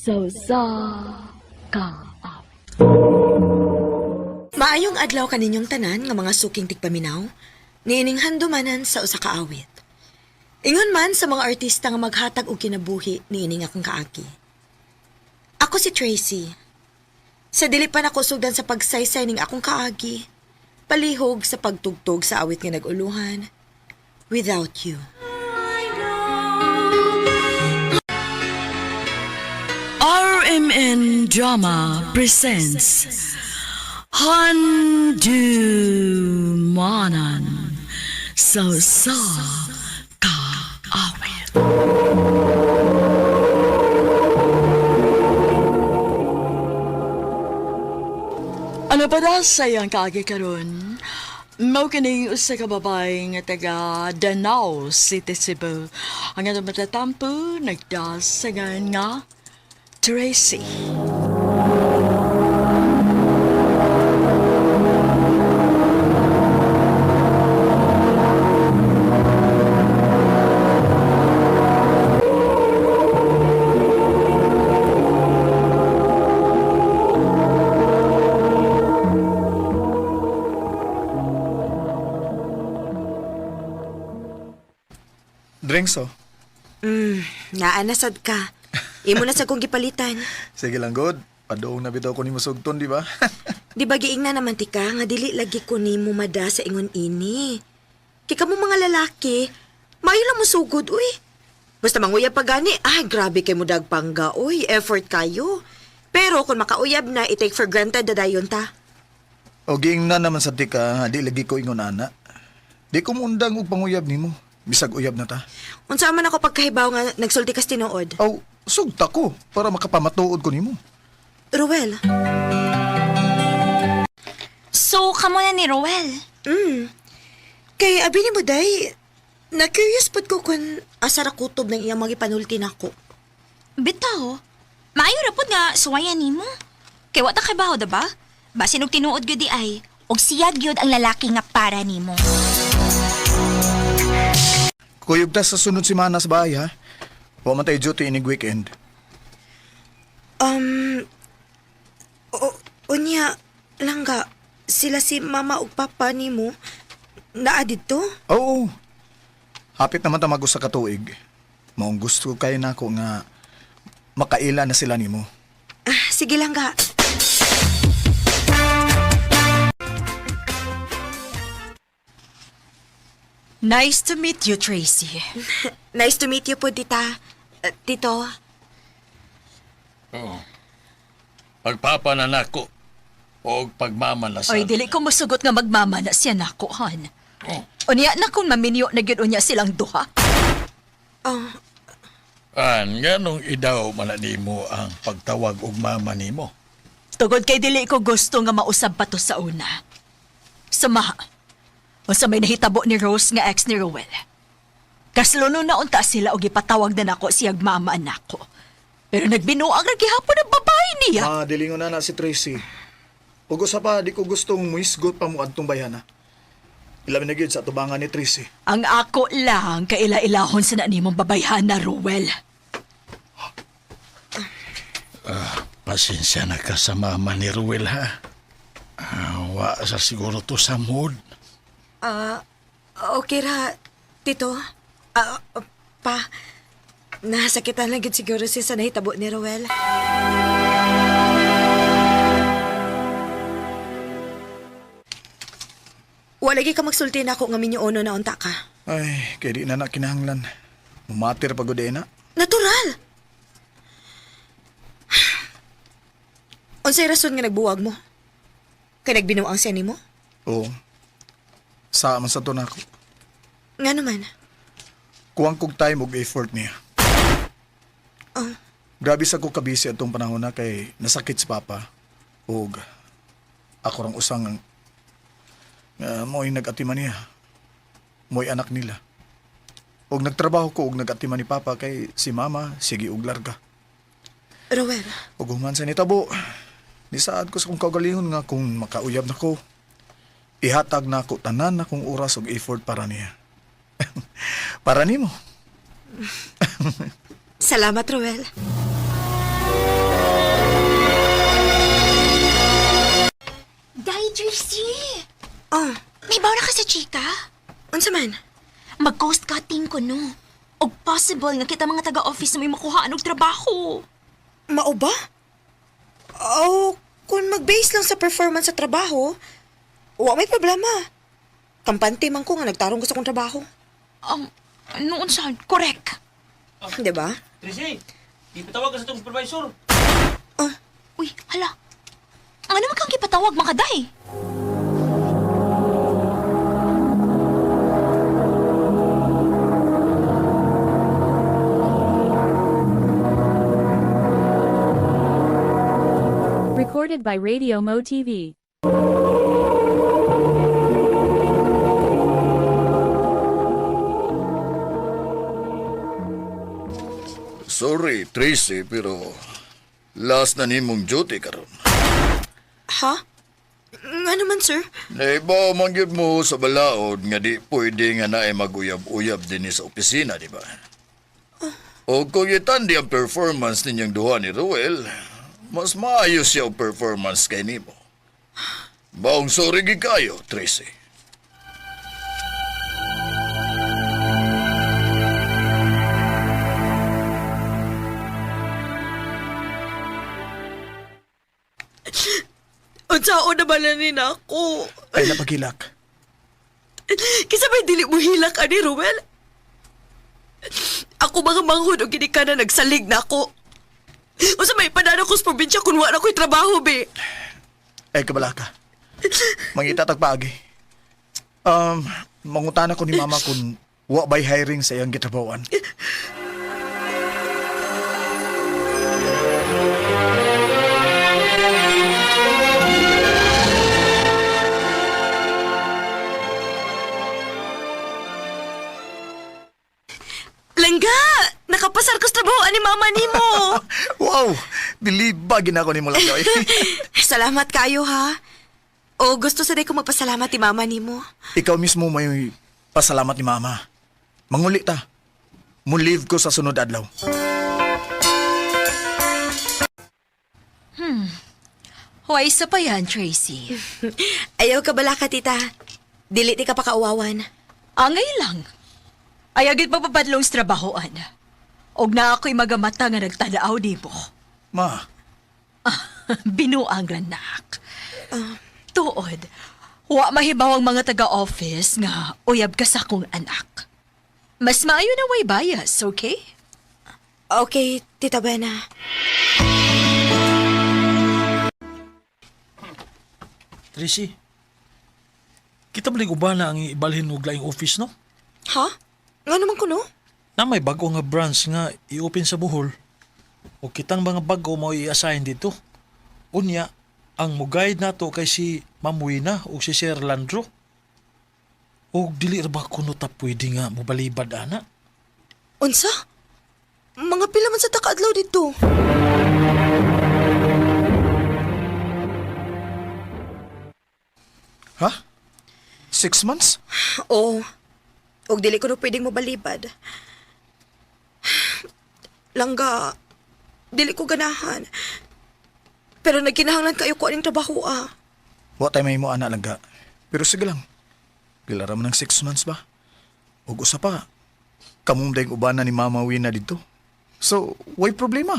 Sa usa ka awit. Maayong adlaw kaninyong tanan nga mga suking tigpaminaw, niining handumanan sa usa ka awit. Ingon man sa mga artista nga maghatag og kinabuhi niining akong kaagi. Ako si Tracy. Sa dili pa nako sugdan sa pagsaysay ning akong kaagi, palihog sa pagtugtog sa awit nga nag-uluhan, Without You. RMN Drama presents Handumanan sa usa ka awit. Ano pa na sa iyang kaagi karon? Mao kini usa ka babae nga taga Danao City, Cebu. Ang atong matatampo nagdasagan nga Tracy. Drinks oh. Naa na sad ka. Imo na sad kong gipalitan. Sige lang, good. Padoong na bitaw ko ni Musugton, di ba? Di ba giingna naman ti ka nga dili lagi ko nimo mada sa ingon ini. Kay kamo mga lalaki, maayo lang mo sugod uy. Basta manguyab pa gani, ay grabe kay mo dagpangga uy, effort kayo. Pero kung makauyab na, i-take for granted na dayon ta. O giingna naman sa tika, di lagi ko ingon ana. Di ko muundang og panguyab nimo. Bisag uyab na ta. Unsa man ako pagkahibaw nga nagsulti kas tinuod. Aw, sugta ko para makapamatuod ko nimo. Ruel, So, kamo na ni Roel. Kay abi ni mo day, na-curious pod ko kung asa ra kutob ng iyang mga ipanulti nako. Bitaw. Maayo ra pod nga suwayan nimo. Kay wa ta kay baho, ba? Basin og tinuod gyud di ay, og siya gyud ang lalaki nga para nimo. Kuyog ta sa sunod semana sa bahay, ha? Wa man tayo duty inig weekend. Um, o, unya, langga, sila si mama ug papa nimo, naa didto? Oo. Hapit naman ta mag usa ka tuig. Maong gusto kay nako nga makaila na sila nimo. Ah, sige langga. Nice to meet you, Tracy. Nice to meet you po, tita. Tito, Oo. Pagpapananako o pagmamalasan. Oy, dili ko musugot nga magmama na siya nako, han. Oh. Unya na kung maminyo na gyud unya silang duha. oh, An, nganong idaw man na nimo ang pagtawag og mama nimo? Tugod kay dili ko gusto nga mausab pa to sa una. Sama. Unsa may nahitabo ni Rose nga ex ni Rowell. Kasluno na unta sila og gipatawag na nako siyag mama nako. Pero nagbinuang ra gihapon ang babae niya. Ma, dilingon na na si Tracy. Ug usa pa, di ko gustong muisgot pa mo adtong bayana. Ilabi na gyud sa atubangan ni Tracy. Ang ako lang kaila-ilahon sa na nimong babayhana, Rowell. Pasensya na ka sa mama ni Ruel, ha? Ah, wa sa siguro to sa mood. okay ra, tito. Ah, pa, nasakitan lang gid siguro siya sa nahitabo ni Ruel. Wala gyud ka magsulti na ako nga minyoono na unta ka. Ay, kay di na na kinahanglan. Mumatir pa gud eh na. Natural! Unsay rason nga nagbuwag mo? Kay nagbinuang siya nimo? Oo. Sa man sa to nako. Nga naman. Kuwang kog time og effort niya. Oh. Grabe sa ko kabisi atong panahon na kay nasakit si Papa. Ug ako rang usang nga mo'y nag-atiman niya. Mo'y anak nila. Og nagtrabaho ko og nag-atiman ni Papa kay si Mama sige og larga. Rowel, Ug human sa nitabo, nisaad ko sa kong kaugalingon nga kung makauyab na ko, ihatag na ako tanan na kong oras ug effort para niya. Para nimo. salamat Rowel. Dai, Tracy! Oh, May bawa na ka sa chika? unsa man? Mag-ghost cutting ko, no? Og possible nga kita mga taga-office na may makuhaan og trabaho. Mao ba? Oh, kung mag-base lang sa performance sa trabaho, wa may problema. Kampante man ko nga nagtarong ko sa akong trabaho. Noon saan? Correct. Di ba? Tracy, ipatawag ka sa itong supervisor. Oh, Uy, hala. Ano man kang gipatawag mga day? Recorded by Radio Mo TV. Sorry, Tracy, pero last na nimong duty karon. Ha? Nga naman, sir? Naibaw man gyud mo sa balaod nga di pwede nga naay maguyab-uyab dinhi sa opisina, di ba? O kung itandi ang performance ninyong duha ni Ruel, mas maayos siya ang performance kay nimo. Baong sorry gid kayo, Tracy. Unsaon na bala ni nako? Ay napagilak. Kisa may dili mo hilak ani Ruel? Ako mga manghod og gini ka na nagsalig na ako. Unsa may panano ko sa probinsya kun wa na ko'y trabaho be. Ay kabalaka. Mangita tag paagi. Mangutana ko ni mama kung wa bay hiring sa iyang gitrabahoan. Langga, nakapasar ko sa trabaho ani mama nimo. Wow! Believe ba ginako nimo lang oy. Salamat kayo ha. O gusto sa ko magpasalamat ti mama nimo. Ikaw mismo may pasalamat ni mama. Manguli ta. Mo-leave ko sa sunod adlaw. Hoy, isa pa yan, Tracy. Ayaw ka bala ka, tita. Dili ti ka pakauwawan. Angay lang. Ayagit pagpapadlong sa trabahoan. Og na ako'y magamata nga nagtadaaw di mo. Ma, Binuang ranak. Tuod, wa mahibaw ang mga taga-office nga uyab ka sa akong anak. Mas maayo na way bias, okay? Okay, Tita Buena. Tracy, kita baling uban na ang ibalhin og laing office, no? Ha? Nga naman ko, no? Na may bago nga branch nga i-open sa Bohol. O kitang mga bago mo i-assign dito. Unya, ang mo-guide nato kay si Ma'am Wina o si Sir Landro. O dili ra ba kuno ta pwede nga mobalibad ana? Unsa? Mga pila man sa takaadlaw dito. ha? 6 months? Oo. Og dili ko no pwedeng mobalibad. Langga, dili ko ganahan. Pero nagkinahanglan kayo ko aning trabaho ah. Wa tay may mo ana lang ga. Pero sige lang. Pila ra man ng 6 months ba? Ug usa pa. Kamong dayong ubanan ni Mama Wina dito. So, way problema.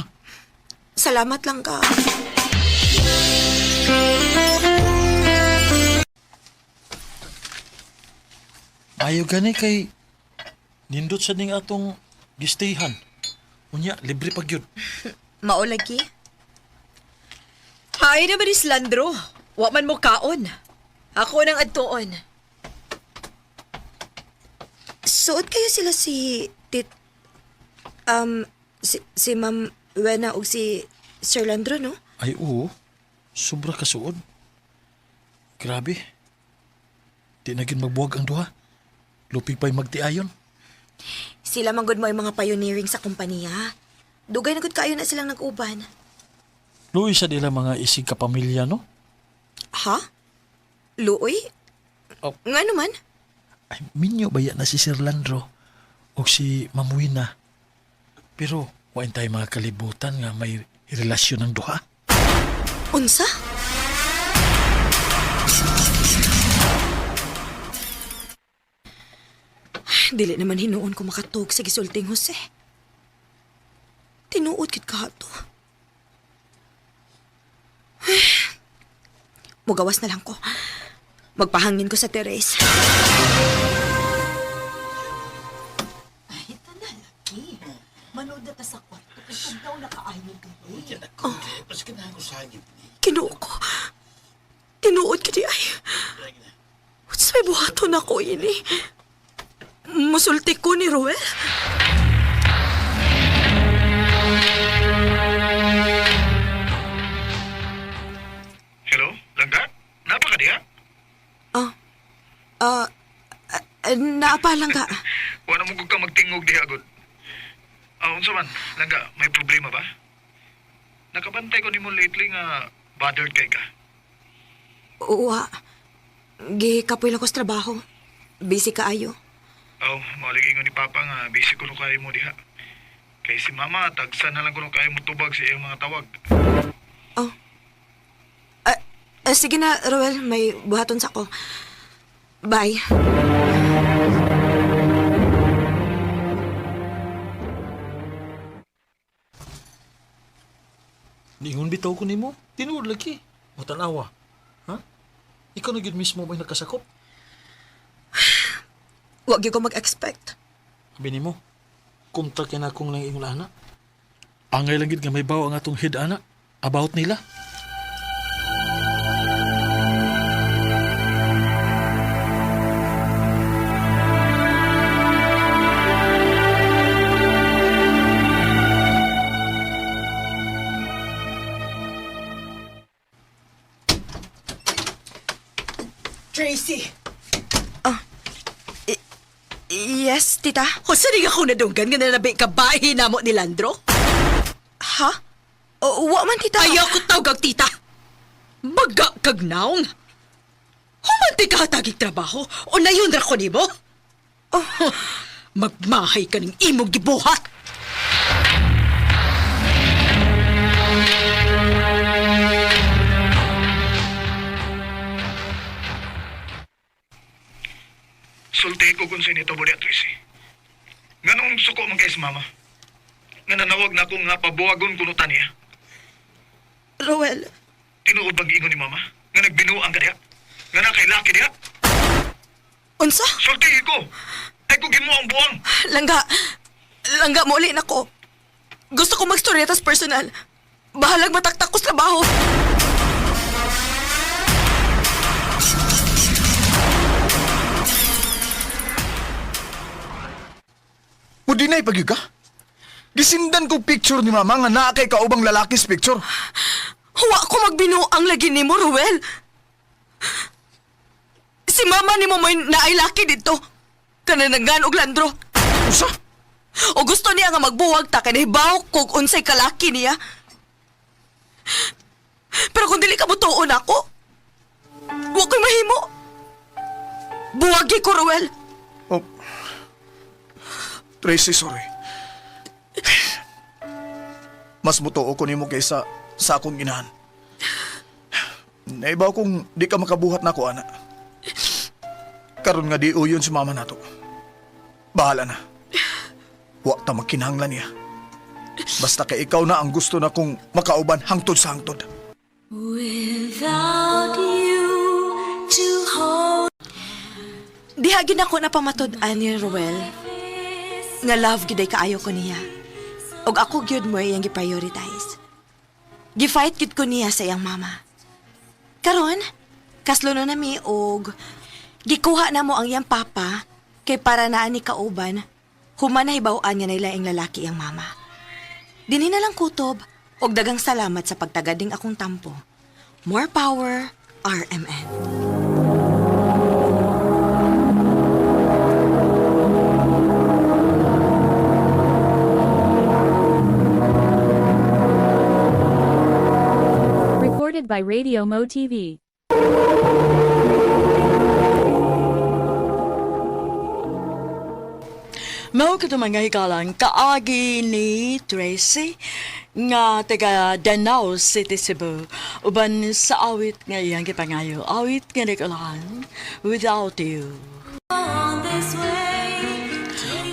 Salamat lang ka. Ayo gani kay nindot sa ning atong gistayhan. Unya, libre pag yun. Maulagi. Hay naman ni Slandro. Wa man mo kaon. Ako nang adtuon. Suot kayo sila si tit si Ma'am Wena ug si Sir Landro, no? Ay oo, sobra kasuod. Grabe. Di na gyud magbuwag ang duha. Lupig pa'y magtiayon. Sila man gud mo ang mga pioneering sa kompanya. Dugay na gud kayo na silang nag-uban. Luoy sa nila mga isig kapamilya, no? Ha? Luoy? Oh. Nga naman? Ay, minyo ba yan na si Sir Landro o si Ma'am Wina? Pero, wain tayo mga kalibutan nga may Relasyon ng duha. Unsa? Dili naman hinuon ko makatug sa gisulting Jose. Tinuod kit ka to. Mugawas na lang ko. Magpahangin ko sa Teres. Ay, tanalaki. Manood na ta sa kwarto. Kay tugnaw na kaayo dili. Kinuo ko. Tinuod ka di ay. Sa may buhaton ako ini. Musulti ko ni Ruel. Hello, Langga? Napa ka diha? Ah, ah, ah, naapalang ka. Wala mo ka magtingog diha gud. Ah, unsa man, Langga, may problema ba? Nakabantay ko nimo lately nga bothered kay ka. Uwa. Gikapoy lang ko sa trabaho. Busy ka ayo. Aw, maligay ni Papa nga busy kuno kayo mo diha. Kay si Mama tagsa na lang kuno kayo mo tubag sa iyang mga tawag. Oh. Ah, ah, sige na, Ruel. May buhaton sa ko. Bye. Ningon bitaw ko nimo, tinuod lagi. O tanawa. Ha? Ikaw na gyud mismo may nakasakop. Wag gyud ko mag-expect. Abi nimo, kumta kay na akong nang ingon ana. Angay lang gid nga may bawo ang atong head ana about nila. Tracy, Yes, tita? Unsa ni ako nadunggan nga nalabi ka bahi namo ni Landro? Ha? O, wa man, tita. Ayaw ko tawag tita. Baga kag naong. Humanti ka hatagig trabaho o nayon ra ko nimo. Oh, magmahay ka ning imong gibuhat. Sulti ko kung sino bo diha, Tracy. Nganong suko man kay si Mama? Nga nanawag na ako nga pabuwagon kuno ta niya. Ruel, Tinuod bang giingon ni Mama? Nga nagbinuang ka diha? Nga na kay laki diha? unsa? Sulti ko! Ay ko gimo ang buwang! Langga, langga mo ulit ako. Gusto ko magstorya tas personal. Bahalag mataktak ko sa trabaho. Pwede na ipagyug ka? Gisindan ko picture ni Mama nga naa kay kaubang lalaki sa picture. Huwa ko magbinuang lagi nimo, Ruel. Si mama nimo mo'y naay laki dito. Kanananggan og landro. Usa? O gusto niya nga magbuwag ta kay nahibaw kog unsay kalaki niya. Pero kung dili ka motuon ako, wa ko'y mahimo. Buwagi ko, Ruel. Oh. Tracy, sorry. Mas mutuo ko nimo kaysa sa akong inahan. Naibaw kung di ka makabuhat na ako, ana. Karon nga di uyon si mama nato. Bahala na. Wa ta magkinahanglan niya. Basta kay ikaw na ang gusto na kong makauban hangtod sa hangtod. Diha gid ako napamatud-an ni Ruel. Nga love gid ay kaayo ko niya. Og ako gyud mo iyang gi-prioritize. Gi-fight gid ko niya sa iyang mama. Karon, kaslo na nami og gikuha na mo ang iyang papa kay para naa ni kauban human nahibaw-an nga nailaing lalaki iyang mama. Dinhi na lang kutob og dagang salamat sa pagtagading akong tampo. More power, RMN. Recorded by Radio Mo TV. Mao kato mga hikalang kaagi ni Tracy nga taga Danao City, Cebu. Uban sa awit nga iyang gipangayo. Awit nga nagulahan, Without You.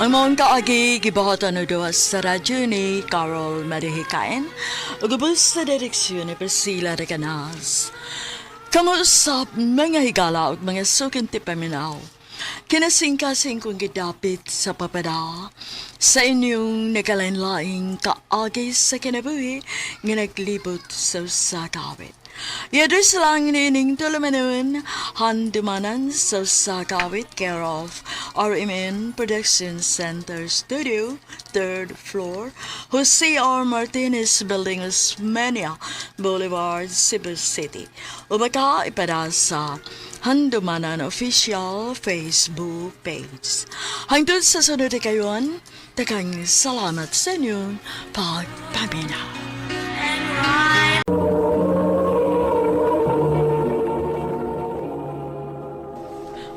Ang maong kaagi gibuhatan og duha sa radyo ni Carol Marihikain ug ubos sa direksyon ni Priscilla Recanas. Kamuusap mga higala ug mga suking tipaminaw. Kinasingkasing kong gidapit sa papada sa inyong nagkalain-laing kaagi sa kinabuhi nga naglibot sa usa ka awit. I-address lang nining tulumanon, handumanan sa Sakawit, care of RMN Production Center Studio, third floor, Jose R. Martinez Building, Osmeña Boulevard, Cebu City. O baka ipada sa Handumanan Official Facebook page. Hangtod sa sunod na kayon, takang salamat sa inyong pagpaminaw.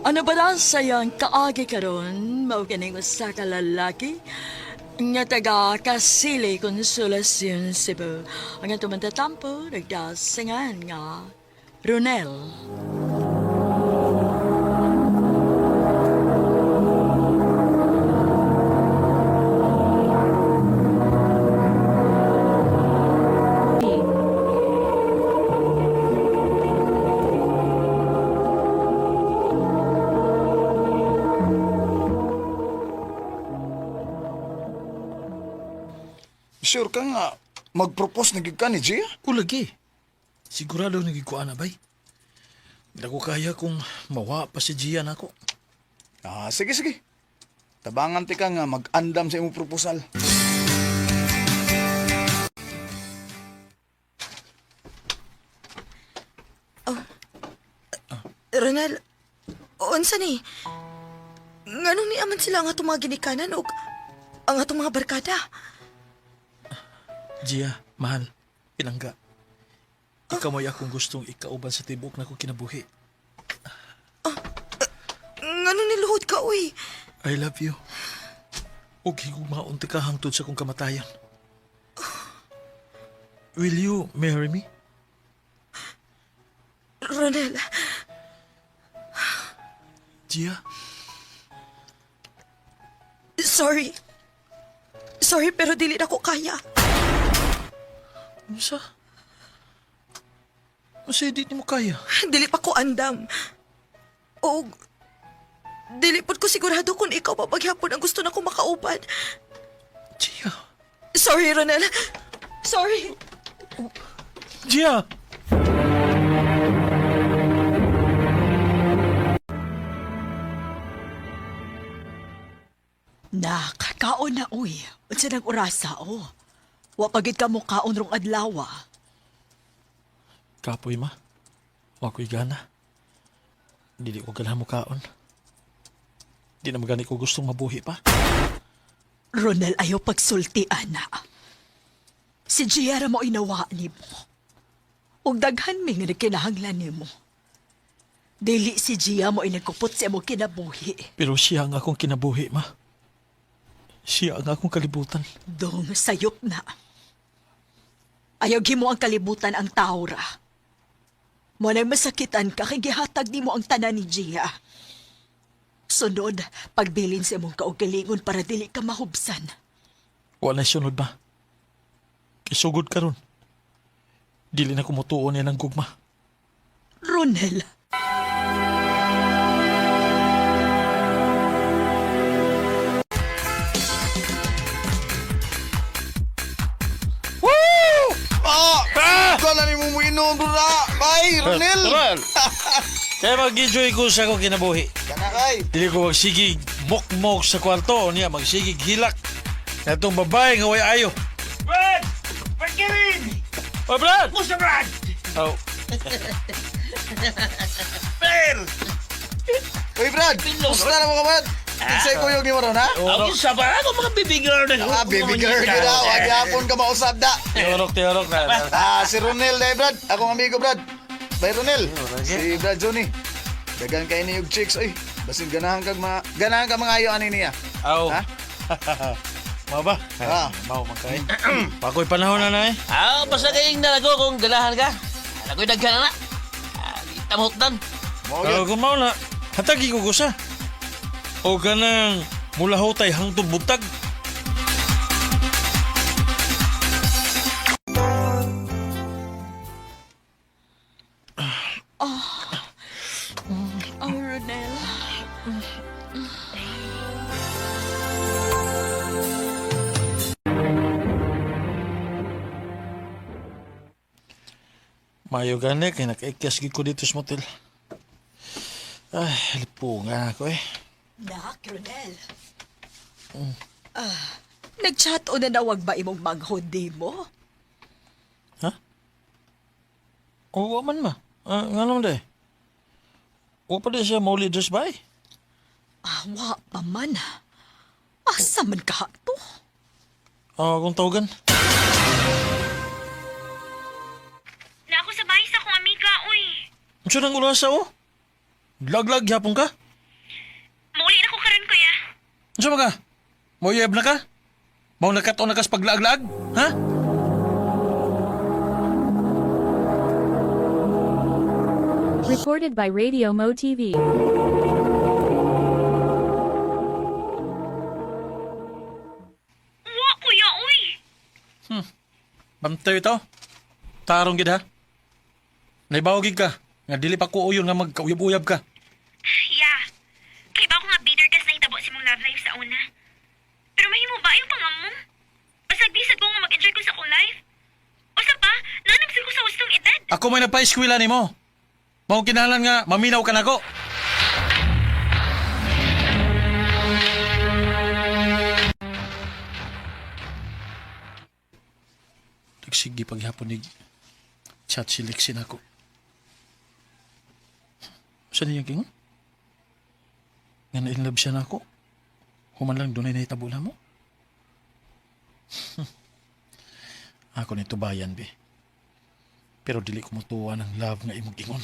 Ano ba na sayang kaagi karon mao kining usa ka lalaki nga taga Kasili, Consolacion, Cebu. Ang atong mantatampo nagdasingan nga Ronel. Sure ka nga mag-propose na gyud ka ni Gia? Ulagi. Sigurado naging ko ana bay. Hindi ko kaya kung mawa pa si Gia nako. Ah, sige sige. Tabangan ti ka nga mag-andam sa imong proposal. Ronel, unsa ni? Nganong niaman sila ang atong mga ginikanan og ang atong mga barkada? Gia, mahal, pinangga. Ikaw mo'y akong gustong ikauban sa tibok na ko kinabuhi. Nganong niluhod ka, uy? I love you. Ug higugmaon ti ka hangtod sa kong kamatayan. Will you marry me? Ronel, Gia, sorry. Sorry pero dili na ko kaya. unsa? Unsa di nimo kaya? Dili pa ko andam. O dili pod ko sigurado kung ikaw pa paghapon ang gusto na ko makauban. Gia. Sorry, Ronel. Sorry. Gia! Nak, kaon na uy. Unsa nang orasa oh. Wa pagid ka mo kaon rong adlaw. Ah. Kapoy ma. Wa ko'y gana. Dili ko ganahan mo kaon. Di na magani ko gustong mabuhi pa. Ronel, ayaw pagsulti, ana. Si Giera mo inawa nimo. Ug daghan mi nga nagkinahanglan nimo. Dili si Gia mo inagkupot sa imong kinabuhi. Pero siya ang akong kinabuhi, ma. Siya ang akong kalibutan. Dong, sayop na. Ayaw gimo ang kalibutan ang taura. Mo na'y masakitan ka kay gihatag nimo ang tanan ni Gia. Sunod, pagbilin sa imong kaugalingon para dili ka mahubsan. Wala sunod ba? Kisugod karon. Dili na kumutuon niya ng gugma. Ronel, Woo! Ah! Ah! na ni mo inom bro. Bye, Ronel. Kaya mag-enjoy ko sa akong kinabuhi. Kana kay. Dili ko magsigig mokmok sa kwarto niya, magsigig hilak. Na itong babae nga way ayo. Brad! Pagkirin! Oh, Brad! Musa, Brad! Oh, Per! Uy, Brad. Kumusta na mo ka, Brad? Kinsay kuyog ni mo ron, ha? Ako sa ba? Ako mga baby girl na. Ah, baby girl gyud ah. Wag yapon ka mausab da. tiyorok, tiyorok na. Ah, si Ronel dahil, Brad. Akong amigo, Brad. Bye, Ronel. Si Brad Johnny. Dagan kay ni og chicks, oy. Basin ganahan kag mga ganahan ka mga ayo ani niya. Aw, Ha? Mao ba? Ah. Mao man kay. Bagoy panahon na nay. Ah, basta kayong nalago kung ganahan ka. Alagoy daghan na. Ah, di tamhutdan. Mao Pero gyud. kung mao na, hatagi ko ko sa. O kanang mulahotay hangtod butag. Oh, Ronel. Mayo gani kay nakaikyas gid ko dito sa motel. Ay, lipungan ako eh. Nak, Ronel. Ah, nag-chat o nanawag ba imong manghod di mo? Ha? Oo man ma. Ah, nga naman day. Wa pa di siya mauli dress by. Ah, wa pa man. Asa man ka to? Ah, kung tawagan. Na ako sa bahay sa akong amiga, uy. Unsa nang ulasa oh? Laglag gyapon ka? Mauli na ko karon kuya. Unsa man ka? Moyeb na ka? Mao nakato na kas paglaag-laag? Ha? Recorded by Radio Mo TV. Wa kuya, uy. Bantay ito. Tarong gid ha. Naibaw gid ka. Nga dili pa ko uyon nga magkauyab-uyab ka. Yeah. Kay ba ako nga bitter kas nahitabo sa imong love life sa una. Pero mahimo ba yung pangamo? Basag bisag ko nga mag-enjoy ko sa akong life. Usa pa, nanagsi ko sa hustong edad. Ako may nagpa-eskwela nimo. Mao kinahanglan nga maminaw ka nako. Nagsige paghapon ni chat si Lexi nako. Saan niya kingon? Nga na in love siya nako. Human lang dunay nahitabo na mo. Ako nito bayan be. Pero dili ko motuwa ng love nga imong ingon.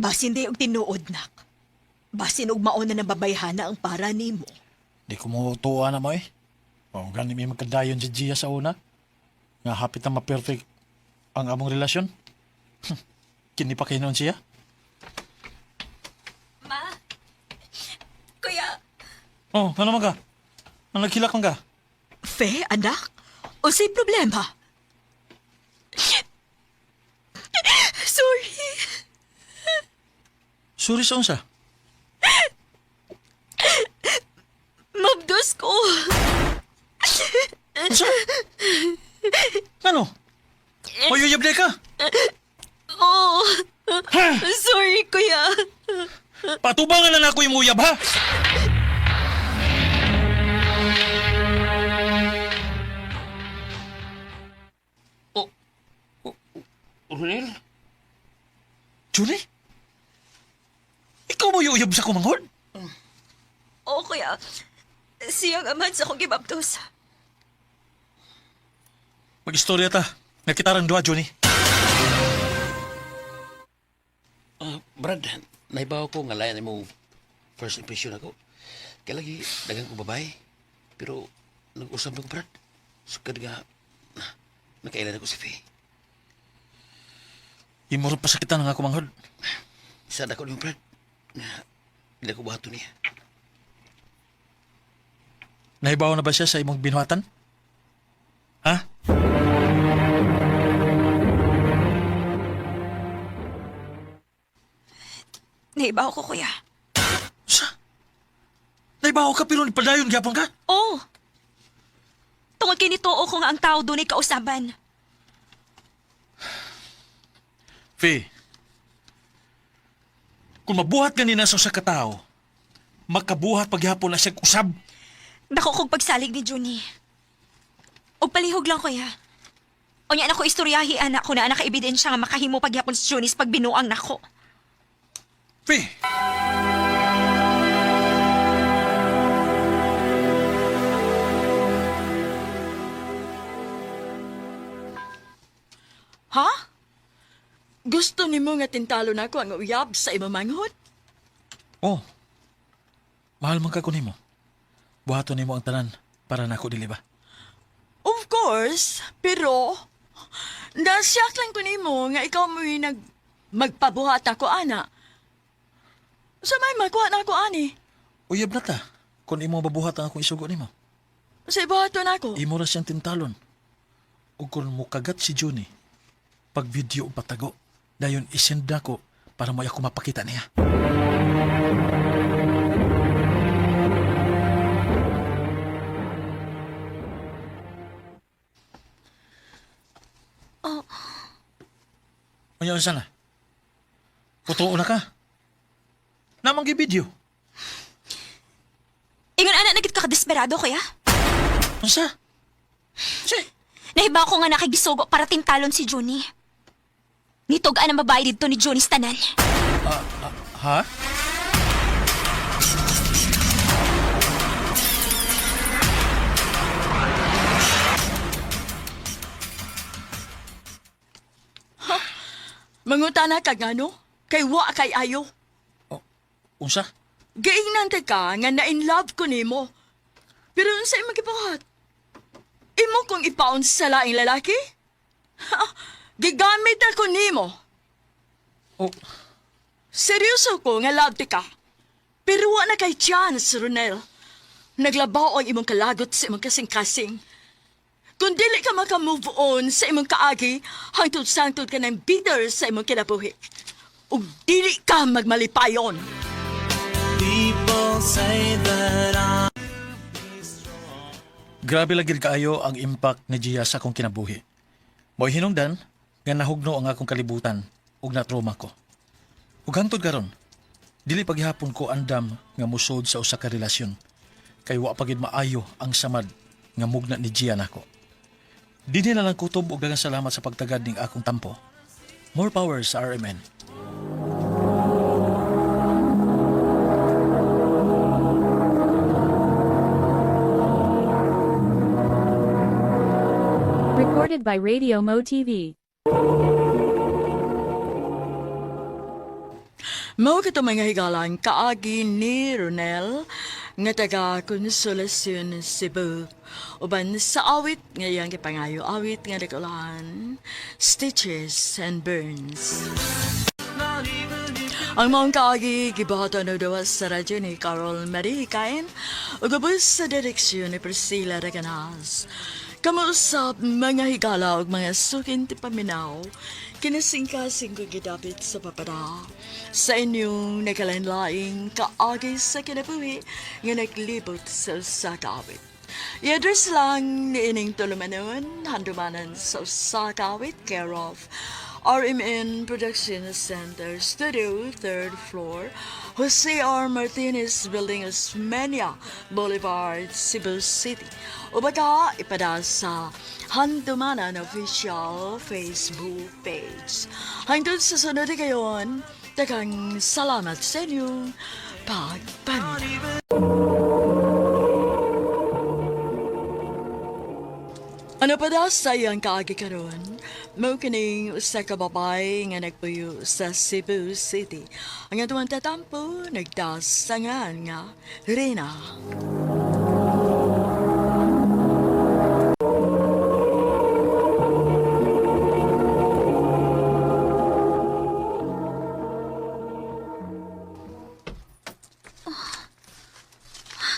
Basin di og tinuod, nak. Basin og mauna na babayhana ang para nimo. Di ko motuwa na mo eh. O gani may magkadayon si Gia sa una. Nga hapit na ma-perfect ang among relasyon. Kini pa kayo noon siya. Ma! Kuya! Oh, ano man ka? Ang nagkilak man ka? Fe, anak? Unsay problema? Sorry. Sorry sa unsa. Mabdos ko. Unsa? Ano? Mayuyab ka? Oh. Sorry, kuya. Patubangan na nako yung uyab ha? Ronel? Julie? Ikaw mo yung uyab sa kumanghod? Oo, kuya. Siyang amahan sa akong gibabdos. Mag-istorya ta. Nakitarang duha, Johnny. Ah, Brad, naibaw ko nga layan mo first impression ako. Kaya lagi, dagang ko babae. Pero, nag-usap ko, Brad. Sukad nga, nakailan ako si Faye. Imuro pa sa kita nga kumanghod. Sad ako ni Brad. Nga, hindi ko buhaton niya. Nahibaw na ba siya sa imong binuhatan? Ha? Naibaw ko kuya. Sa? Naibaw ka pero padayon gyapon ka? Oo. Tungod kay nituo ko nga ang tao dunay kausaban. Fe, kung mabuhat ganina sa usa ka tawo, makabuhat paghapon na siya usab. Dako kog pagsalig ni Junie. Og palihog lang kuya. Unya na ko istoryahi anak ko na anak ebidensya nga makahimo pagyapon si Junie sa pagbinuang nako. Fe! Ha? Gusto nimo nga tintalo nako ang uyab sa imong manghod? Oh. Mahal man ka ko nimo. Buhaton nimo ang tanan para nako dili ba? Of course, pero nasyak lang ko nimo nga ikaw mo'y nag magpabuhat ako ana. Sa may makuha na ako ani. Uyab na ta. Kung imo mabuhat ang akong isugo nimo. Sa ibuhaton ako. Imo ra siyang tintalon. Ug kung mukagat si Johnny, pag video og patago, dayon isend nako para mo ako mapakita niya. Oh. Unya unsa na? Putuo na ka. Namang gi-video. Ingon ana na gid ka kadesperado kuya. Unsa? Si. Nahiba ko nga nakigisugo para tintalon si Johnny. Nitog-an ang babae dito ni Johnny Stanan. Ha? Manguta na ka ngano? Kay wa kay ayo. Oh, unsa? Giingnan ta ka nga na in love ko nimo. Pero unsa imong gibuhat? Imo kong ipaon sa laing lalaki? Ha? Gigamit ako nimo. Oh, Seryoso ko nga love ti ka. Pero wa na kay chance, Ronel. Naglabaw ang imong kalagot sa imong kasing-kasing. Kung dili ka maka-move on sa imong kaagi, hangtod sangtod ka ng bitter sa imong kinabuhi. Ug dili ka magmalipayon. Grabe lagi kaayo ang impact ni Gia sa akong kinabuhi. Mo'y hinungdan nga nahugno ang akong kalibutan ug natroma ko. Ug hangtod karon, dili paghihapon ko andam nga musod sa usa ka relasyon kay wa pa gid maayo ang samad nga mugna ni Gia nako. Dinhi na lang kutob ug daghang salamat sa pagtagad ning akong tampo. More power sa RMN. Recorded by Radio Mo TV. Mao kato mga higalan kaagi ni Ronel nga taga Consolacion, Cebu. Uban sa awit nga iyang gipangayo awit nga nagulahan Stitches and Burns. Ang maong kaagi gibuhaton og duwa sa radyo ni Carol Marie Kain ug ubos sa direksyon ni Priscilla Reganas. Kamuusap mga higala ug mga sukin ti paminaw, kinasingkasing ko gidapit sa papada. Sa inyong nagkalainlaing kaagi sa kinabuhi nga naglibot sa usa ka awit. I-address lang ni ining tulumanon, handumanan sa usa ka awit, care of RMN Production Center, Studio, 3rd floor, Jose R. Martinez Building, Osmeña Boulevard, Cebu City. O baka ipada sa Handumanan Official Facebook page. Hangtod sa sunod kayon, daghang salamat sa inyong pagpaminaw. Ano pa daw sa iyang kaagi karon? Mao kining usa ka babae nga nagpuyo sa Cebu City. Ang atuang tatampo nagdasangan nga Rina.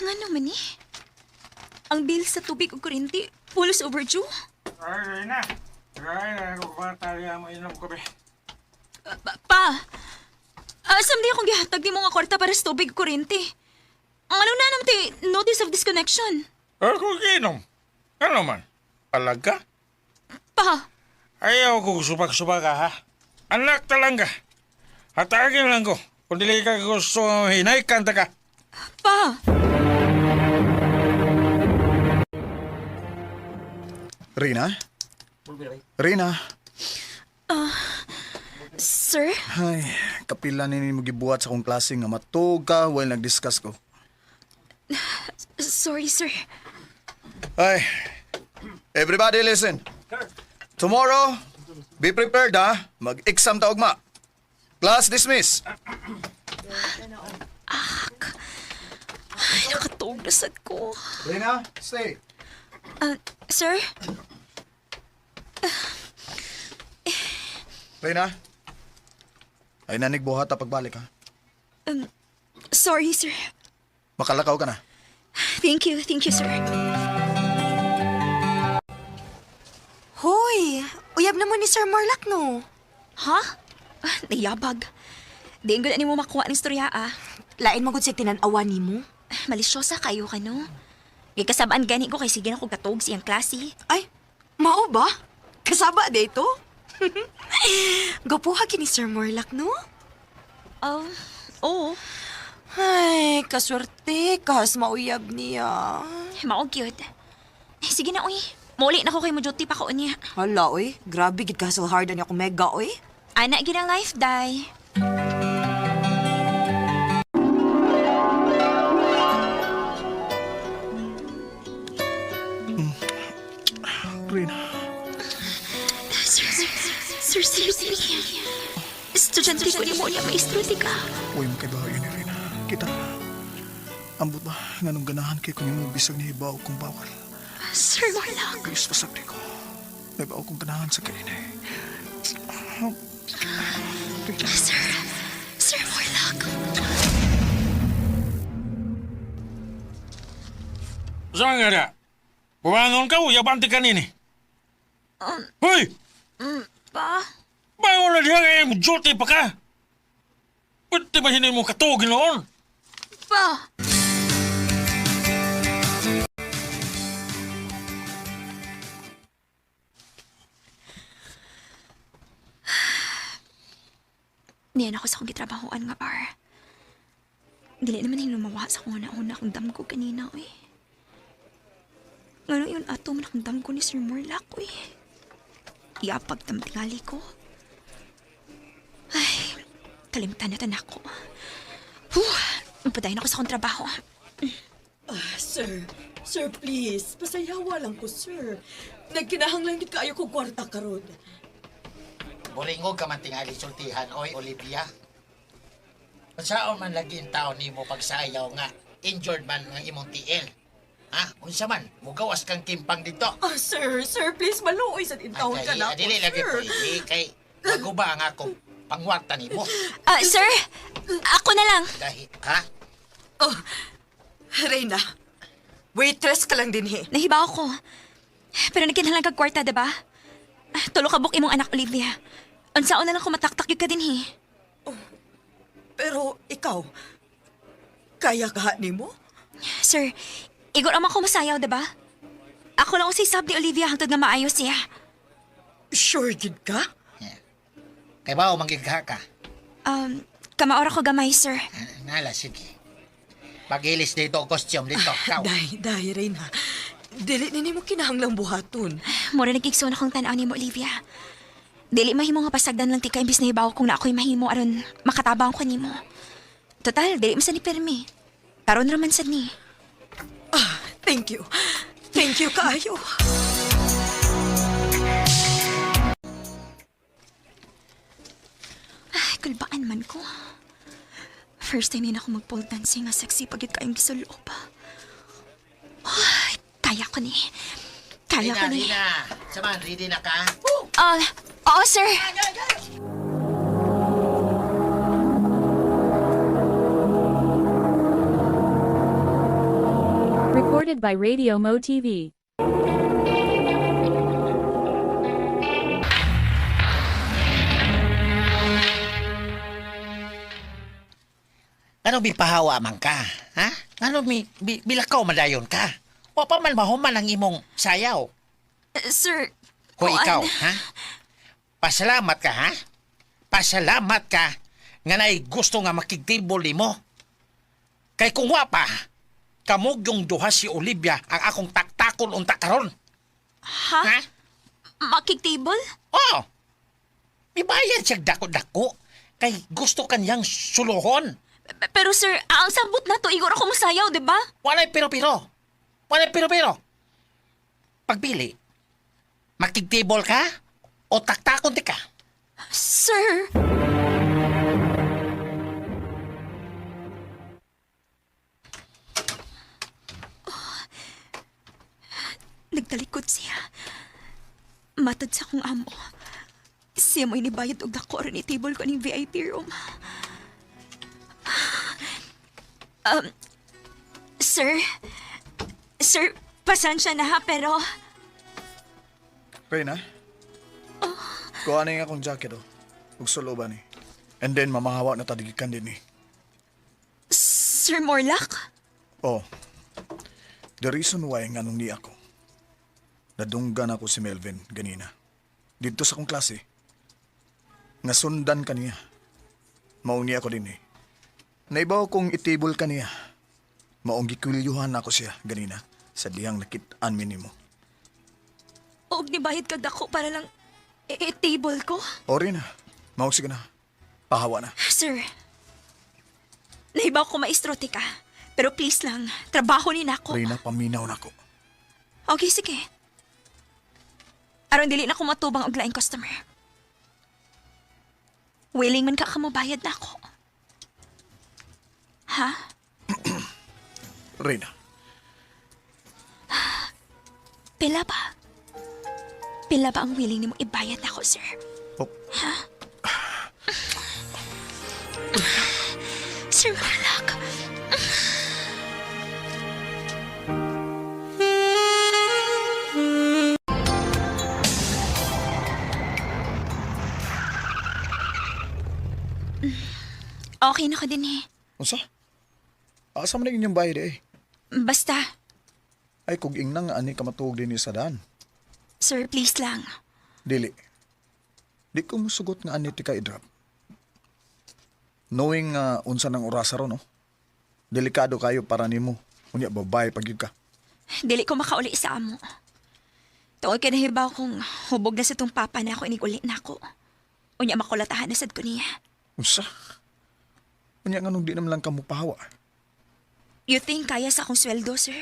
Nga naman eh. Ang bill sa tubig ug kuryente, pulos overdue. Ay, na. Ay, na, kwarta mo inom ko be. Pa, asam di akong gihatag ni mga kwarta para sa tubig ug kuryente. Ang ano na naman ti notice of disconnection. Ako ginom. Ano man? Alag ka? Pa, Ayaw ko subak-subak ka, ha? Anak talaga. Hatagin lang ko. Kung dili ka gusto, hinay kanta ka. pa. Rina? Rina? Sir? Ay, kapila ni mo gibuhat sa akong klase nga matug ka while nag-discuss ko. Sorry, sir. Ay, everybody listen. Tomorrow, Be prepared ha. Mag-exam ta ugma. Class dismiss. Ay, nakatuog na sad ko. Rina, stay. Ah, sir? Rina. Ay nanig buhat ta pagbalik ha. Sorry, sir. Makalakaw ka na. Thank you, sir. Hoy, uyab na mo ni Sir Morlac no. Ha? Ah, nayabag. Di ang ni mo makuha ng istorya, ah. Lain mo gud siya tinan-awa nimo. Malisyosa kayo ka, no? Gikasabaan gani ko kay sige na ko katog siyang klase. Ay, mao ba? Kasaba dito? Gwapuha kini Sir Morlac no? Oh, oo. Ay, kaswerte kas mauyab niya. Mao cute. Eh, sige na, uy. Muli na ko kay mo duty pa ko niya. Hala, oy. Grabe, gid ka hard ani ako mega, oy. Ana gid ang life, day. Rina. Sir, sir, sir, sir, sir. Estudyante ko ni mo niya, maestro di ka. Uy, makaibaw yun ni Rina. Kita. Ambot ba, nganong ganahan kay kung imo bisag nihibaw kung bawal. Sir Morlock. Gusto pa sabdi ko. May baw kong ganahan sa kainay. Sir, Sir Morlock. Saan nga na? Bumangon ka, uyabante ka nini. Hoy! Pa, Bangon na diha kay mo duty pa ka. Pwede ba hindi mo katugin noon? pa. Niyan ako sa akong gitrabahoan nga bar. Dili naman hinumawa sa akong una-una akong damgo kanina, uy. Ngano yun ato man akong damgo ni Sir Morlac, uy. Iapag tamtingali ko. Ay, kalimtan na tanak ko. Huh, padayon ako sa akong trabaho. Sir, sir, please. Pasayawa lang ko, sir. Nagkinahanglan gid kaayo ko kwarta karon. Buringog ka man tingali sultihan, oy, Olivia. Unsaon man lagi ang tao nimo pagsayaw nga injured man ang imong tiil. Ha? Unsa man? Mugawas kang kimpang dito. Ah, sir, sir, please maluoy sa intawon ka Ay, na ako, dili lagi sir. pwede kay maguba ang akong pangwarta nimo. Ah, sir, ako na lang. Dahil, ha? Oh, Reyna, waitress ka lang din, he. Nahiba ako. Pero nagkinahanglan kag kwarta, diba? Ah, tulo ka buk imong anak, Olivia. Unsaon na lang kumataktak yun ka din, he. Pero ikaw, kaya ka nimo? Sir, igor ang ako masayaw, diba? Ako lang usay sab ni Olivia hangtod nga maayos siya. Sure gid ka? Yeah. Kay bao manggigha ka. Kamaora ko gamay, sir. Nala, sige. Pagilis dito ang costume dito. Ikaw. Day, day, Reyna. Dili ni nimo kinahanglang buhaton. Mura nagigsoon akong tan-aw nimo, Olivia. Dili mahimo nga pasagdan lang tika imbis na hibaw kung na ako'y mahimo aron makatabang ko nimo. Total, dili man sa ni pirmi. Karon ra man sad ni. Ah, thank you. Thank you kaayo. Ay, kulbaan man ko. First time yun ako mag-pole dancing nga sexy pag yun kayong gisuloob. Ay, kaya ko ni. Kaya ko Rina, ni. Rina. Saman, ready na ka? Ah, oo, sir. Recorded by Radio Mo TV. Ano bipahawa man ka? Ha? Ano mi, bi, bilakaw madayon ka? Wa pa man mahuman ang imong sayaw. Sir, Hoy kuan. ikaw, ha? Pasalamat ka, ha? Pasalamat ka nga naay gusto nga makigtable nimo. Kay kung wa pa, kamog yung duha si Olivia ang akong taktakon unta karon. Ha? Ha? Makig-table? Oo. Mibayad siya dako-dako kay gusto kanyang suluhon. Pero sir, ang sabot na to, igor ako masayaw, di ba? Walay pero-pero. Walay pero-pero. Pagpili, makigtable ka O taktakon ti ka. Sir! Oh. Nagtalikod siya. Matad sa akong amo. Siya mo'y nibayad og dako aron i-table ko ning VIP room. Sir? Sir, pasensya na ha, pero... Reyna? Kuha na yung akong jacket, oh. Ug suloban ni. And then, mamahawa na tadigikan din eh. Sir Morlock? Oh. The reason why nga nung ni ako, nadunggan ako si Melvin ganina. Dito sa akong klase. Nga sundan kaniya. Maong niya ako din eh. Naibaw kong itibol kaniya. Maong gikwilyuhan ako siya ganina sa dihang nakit-an mi nimo. Og nibayad kag dako para lang i-table ko? Ori na. Maong sige na. Pahawa na. Sir, nahibaw ko maestro ka. Pero please lang, trabaho ni nako. Reyna, paminaw na ako. Okay, sige. Aron dili na ko matubang og laing customer. Willing man ka kamobayad na ako. Ha? Reyna, Pila ba? Pila ba ang willing nimo ibayad na ako, sir? Oh. Ha? Sir Marlock. Okay na ko din eh. Unsa? Asa man ang inyong bayad eh? Basta, Ay, kung ingna nga ani ka matuog din sa daan. sir, please lang. Dili. Di ko musugot nga ani ti ka i-drop. Knowing nga unsa nang orasa ron, no? Delikado kayo para nimo. Unya babae pag yun ka. Dili ko makauli sa amo. Tungod kay nahibaw kong hubog na sa tong papa na ako iniguli na ako. Unya makulatahan na sad ko niya. Unsa? Unya nga nung di naman lang ka mupahawa. You think kaya sa akong sweldo, sir?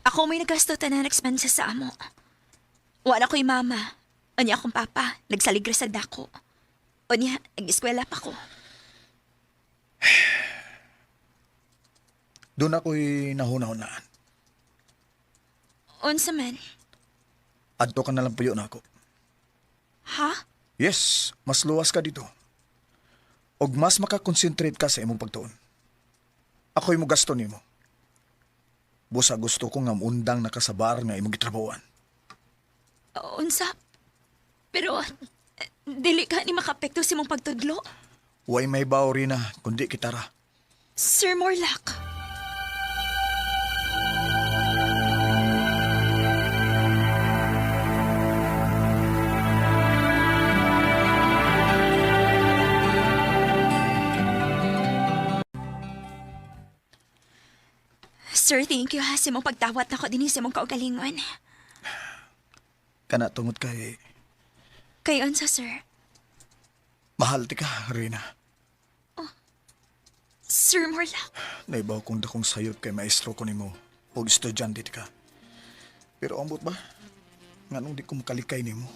Ako may nagasto tanan expenses sa amo. Wala ko'y mama. Unya akong papa, nagsaligra sa dako. Unya, nag-eskwela pa ko. Doon ako'y nahuna-hunaan. Unsa man? Adto ka na lang puyo na ako. Ha? Yes, mas luwas ka dito. Og mas makakonsentrate ka sa imong pagtuon. Ako'y mo gasto nimo. Busa gusto ko nga undang nakasabar nga imong gitrabawan. Unsa? Pero, dili ka ni makapekto sa imong pagtudlo. Way may baw na, kundi kitara. Sir Morlock. Sir, thank you ha sa imong pagtawat nako dinhi sa imong kaugalingon. Kana tungod kay Kay unsa, sir? mahal ti ka, Rina. Sir Morlock. Naibaw kong dakong sayop kay maestro ko nimo og estudyante ti ka. Pero ambot ba? Nganong di ko makalikay nimo?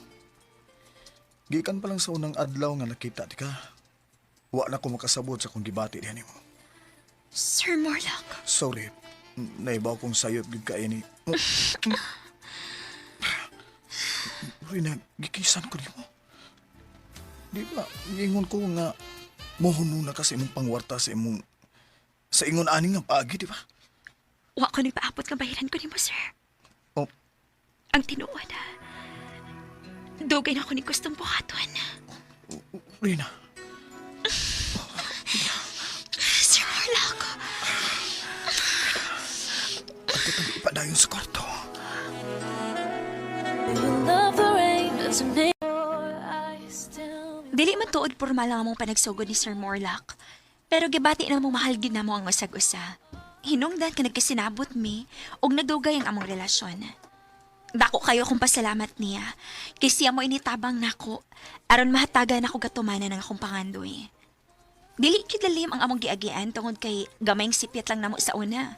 Gikan pa lang sa unang adlaw nga nakita ti ka. Wa na ko makasabot sa kong gibati diha nimo. Sir Morlock. Sorry. Naibaw kong sayop gyud ka ini. Rina, gikisan ko nimo. Di ba, giingon ko nga mohuno na ka sa imong pangwarta sa imong sa ingon ani nga paagi, di ba? Wa ko nagpaapot nga bayaran ko nimo, sir. Oh, Ang tinuod ha. Dugay na ako ni gustong buhaton. Rina, Sir Morlock. ato tabi ipadayon sa kwarto. Dili man tuod pormal ang among panagsugod ni Sir Morlock. Pero gibati na mong mahal gid namo ang usag-usa. Hinungdan ka nagkasinabot mi ug nagdugay ang among relasyon. Dako kayo kung pasalamat niya. Kay siya mo initabang nako aron mahatagan ako gatumanan ang akong pangandoy. Dili gyud lalim ang among giagian tungod kay gamayng sipyat lang namo sa una.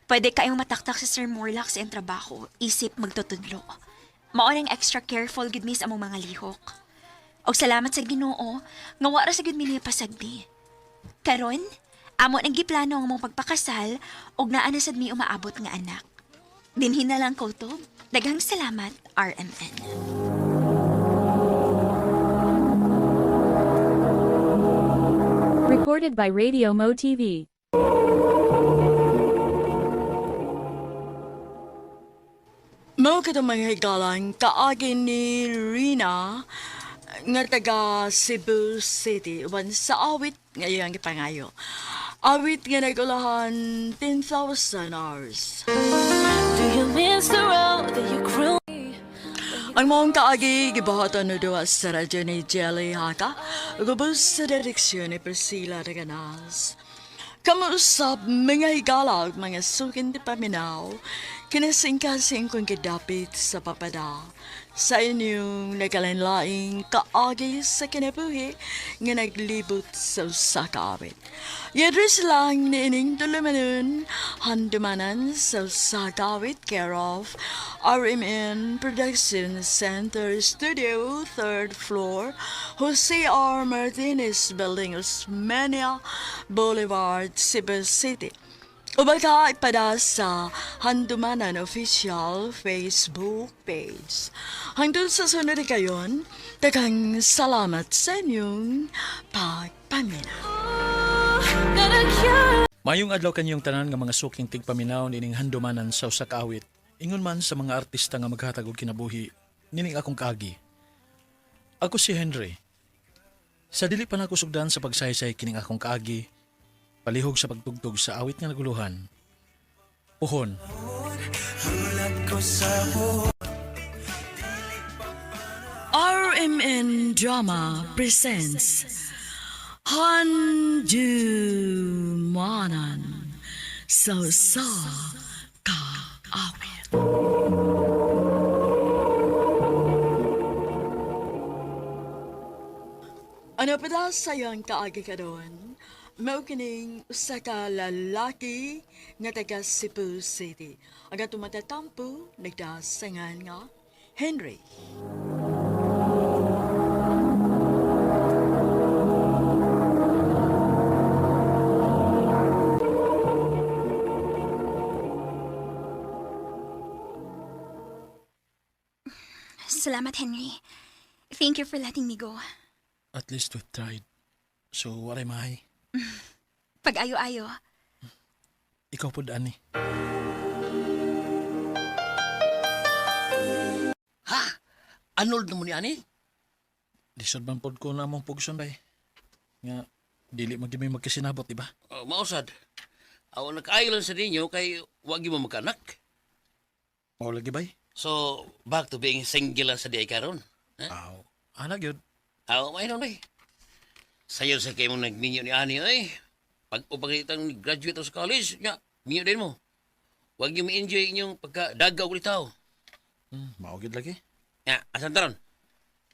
Pwede kayong mataktak si Sir Morlock sa iyang trabaho, isip magtutudlo. Mao nang extra careful gid mi sa among mga lihok. Og salamat sa Ginoo nga wa ra sa gid mi niya pasagdi. Karon, amo nang giplano ang among pagpakasal og naa na sad mi umaabot nga anak. Dinhi na lang kutob. Daghang salamat, RMN. Recorded by Radio Mo TV. Mao katong mga higalan kaagi ni Rina nga taga Cebu City uban sa awit nga iyang gipangayo. Awit nga nagulahan 10,000 hours. Ang maong kaagi gibuhatan no duha sa radyo ni Jelly Haka ug sa direksyon ni Priscilla Reganas. Kamuusap mga higala ug mga sukin di paminaw, kinasingkasing kong gidapit sa papada. Sa inyong nagalinlaing kaagi sa kinabuhi nga naglibot sa usa ka awit. Yadris lang niining tulumanon, handumanan sa usa ka awit, care of RMN Production Center Studio, third floor, Jose R. Martinez Building, Osmeña Boulevard, Cebu City. Ubaga ipada sa Handumanan Official Facebook page. Hangtod sa sunod kayon, daghang salamat sa inyong pagpamina. Mayong adlaw kanyong tanan nga mga suking tigpaminaw nining handumanan sa usa ka awit. Ingon man sa mga artista nga maghatag og kinabuhi, nining akong kaagi. Ako si Henry. Sa dili pa nako sugdan sa pagsaysay kining akong kaagi, palihog sa pagtugtog sa awit nga naguluhan. Puhon. RMN Drama presents Handumanan sa sa kaawit. Ano pa daw sayang kaagi ka doon? Mao kining usa ka lalaki nga taga Cebu City. Ang atong matatampo nagdasangan nga Henry. Salamat, Henry. Thank you for letting me go. At least we tried. So, waray mahay. Pag-ayo-ayo. Ikaw po ani. Ha? Anol na mo ni ani? Lisod man pod ko na among pugson bay. Nga dili man gyud may magkasinabot, di ba? Oh, mausad. Aw nagkaayo lang sa ninyo kay wag mo magkanak. Mao lagi bay. So, back to being single lang sa di ay karon. Ha? Aw, ana gyud. Aw, may nun, eh. Sayo sa kayo mong nagminyo ni ani, eh. Pag upagitang graduate sa college, nga, minyo din mo. Huwag niyo ma-enjoy inyong pagkadagaw ulit tao. Mao gyud lagi. Nga, asan taron?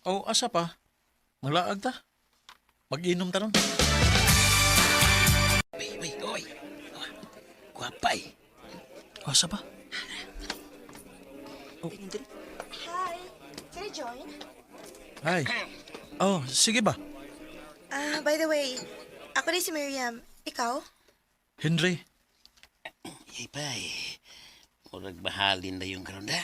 Oh, asa pa? Manglaag ta. Mag-inom ta ron. Ay, ay, oy. Oh, Gwapa eh. Asa pa? Hi! Can I join? Hi. Oh, sige ba? Ah, by the way, ako rin si Miriam. Ikaw? Henry, Ay, bay. Murag bahalin na yung karon da.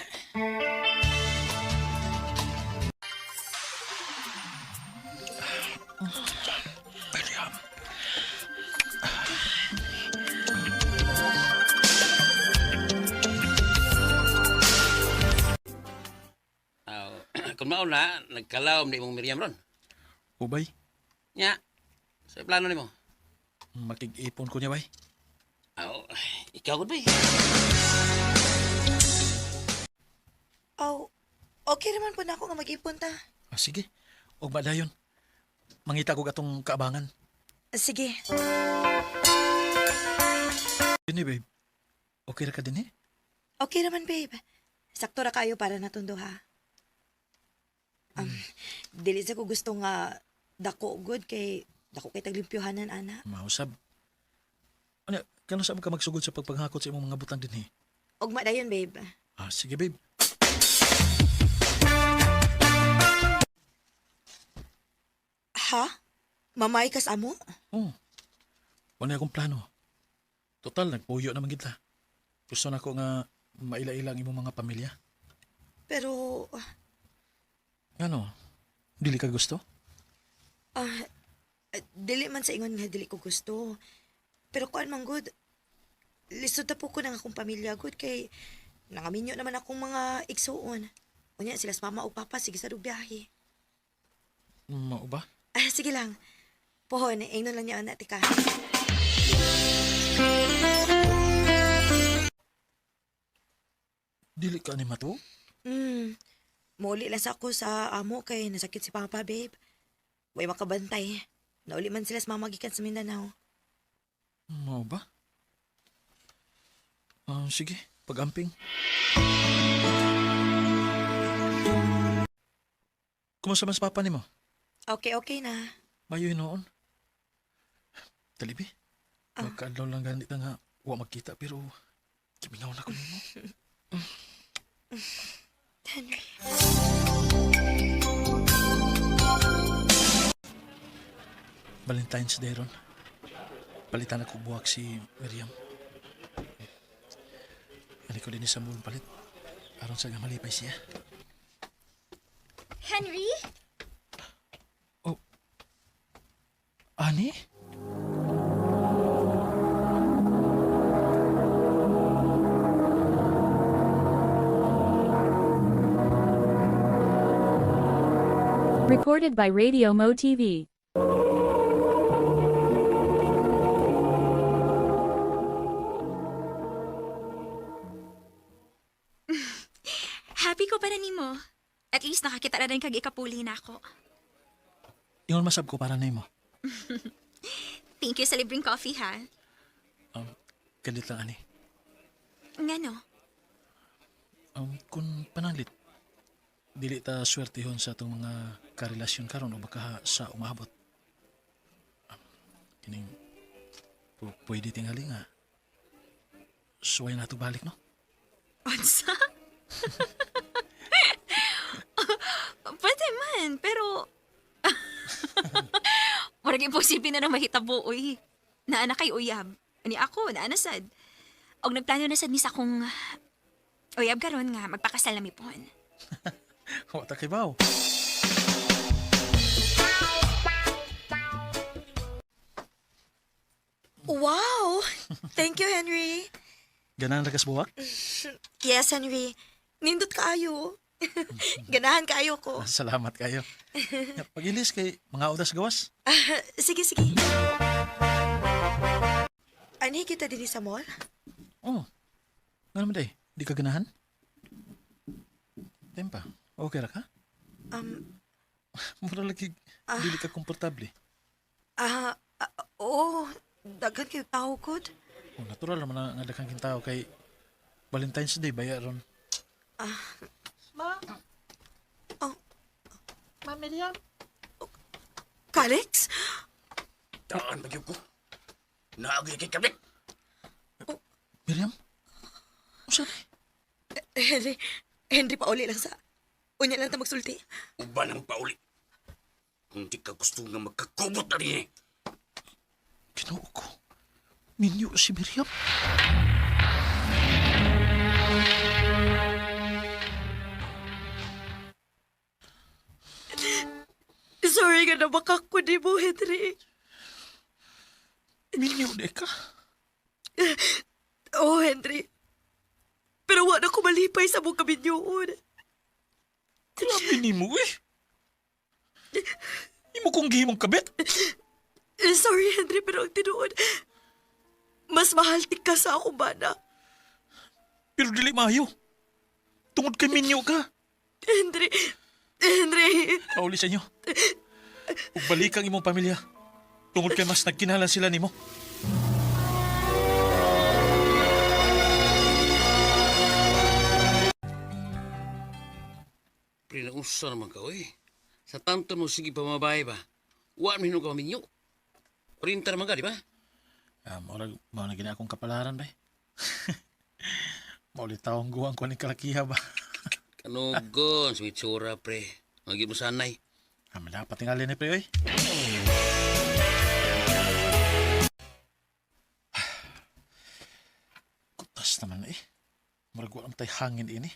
Miriam. Aw, kung mauna, nagkalawom na imong Miriam ron. Ubay, Nya, sa plano nimo? makig-ipon ko niya bay. Aw, ikaw gud bay. Oh, okay naman po na ako nga mag-ipon ta. Ah, sige. Og madayon. Mangita ko atong kaabangan. Sige. Dini babe. Okay ra ka dinhi? Okay naman, babe. Sakto ra kayo para natundo, ha? Um, dili sa ko gusto nga dako good kay dako kay taglimpyuhanan, ana. Mausab. Ano, kano sa ka magsugod sa pagpanghakot sa imong mga butang dinhi? Ugma dayon, babe. Ah, sige babe. Ha? Mamay kas amo? Oh. Wala akong plano. Total, nagpuyo naman kita. Gusto na ko nga maila-ila ang imong mga pamilya. Pero, Ngano? Dili ka gusto? ah, dili man sa ingon nga dili ko gusto. Pero kuan man gud, lisod na po ko ng akong pamilya gud kay nangaminyo naman akong mga igsuon. Unya sila sa mama o papa sige sa biyahe. Mao ba? Ah, sige lang. Pohon, ingnon lang niya ana tika. Dili ka ni matuo? Mm. Mauli lang sa ako sa amo kay nasakit si papa, babe. Way makabantay. Nauli man sila sa mama gikan sa Mindanao. Mao ba? Ah, sige, pag-amping. Kumusta man sa papa nimo? Okay, okay na. Mayo noon. Talibi. Magkaadlaw lang ganit na nga wa magkita pero kimingaw na ko nimo. Henry. Valentine's Day ron. Palitan ako buwak si Miriam. Ani ko din sa mall palit. Aron sa nga malipay siya. Henry? Oh. Ani? Recorded by Radio Mo TV. Happy ko para nimo. At least nakakita na rin kag ikapuli na ako. Ingon masab ko para nimo. Thank you sa libreng coffee, ha? Kalit lang ani. Ngano? Kung panalit, dili ta swertehon sa atong mga karelasyon karon o baka sa umaabot. Kining pwede tingali nga. Suway na balik, no? Unsa? Pwede man, pero... Murag imposible na nang mahitabo, uy. Naana kay uyab. Ani ako, naana sad. Og nagplano na sad ni sa akong uyab karon nga magpakasal na mi pohon. Wa ta kay baw. Wow! Thank you, Henry. Ganahan ra kas buwak? Yes, Henry. Nindot kaayo. Ganahan kaayo ko. Salamat kayo. Pagilis kay mga oras gawas. Sige, sige. Anhi kita dinhi sa mall? Oh. Nga naman day, di ka ganahan? Tempa, okay ra ka? Um, Mura lagi, dili ka komportable. ah, ah, oo. Daghan kayo tao gud. Oh, natural naman na nga daghang tao kay Valentine's Day baya ron. Ma? Oh. Ma Miriam? Calix? Daan ba ko? Naagi kay kabit. Miriam? Unsa ni? Henry, Henry pauli lang sa. Unya lang ta magsulti. Uban ang pauli. Kung di ka gusto nga magkakubot na rin eh. Ginoo ko. Minyo si Miriam. Sorry nga na baka ko di mo, Henry. Minyo di ka. Oh, Henry. Pero wala ko malipay sa mong kaminyoon. Grabe nimo eh. Imo kong gihimong kabit. Sorry, Henry, pero ang tinuod, mas mahal ti ka sa akong bana. Pero dili maayo. Tungod kay minyo ka. Henry, Henry. Pauli sa inyo. Ug balik ang imong pamilya. Tungod kay mas nagkinahanglan sila nimo. Pre, nausa naman ka, oy. Sa tanto mo sige pamabay ba? Wa man ka minyo. Kurinta naman ka, di ba? Ah, murag mao na gina akong kapalaran bay. Maulit tawong guwang ko ni kalakiha ba. Kanugon, sa itsura, pre. Magi mo sanay. Dapat tingali ni pre, oy. Kutas naman eh. Murag wa tay hangin ini.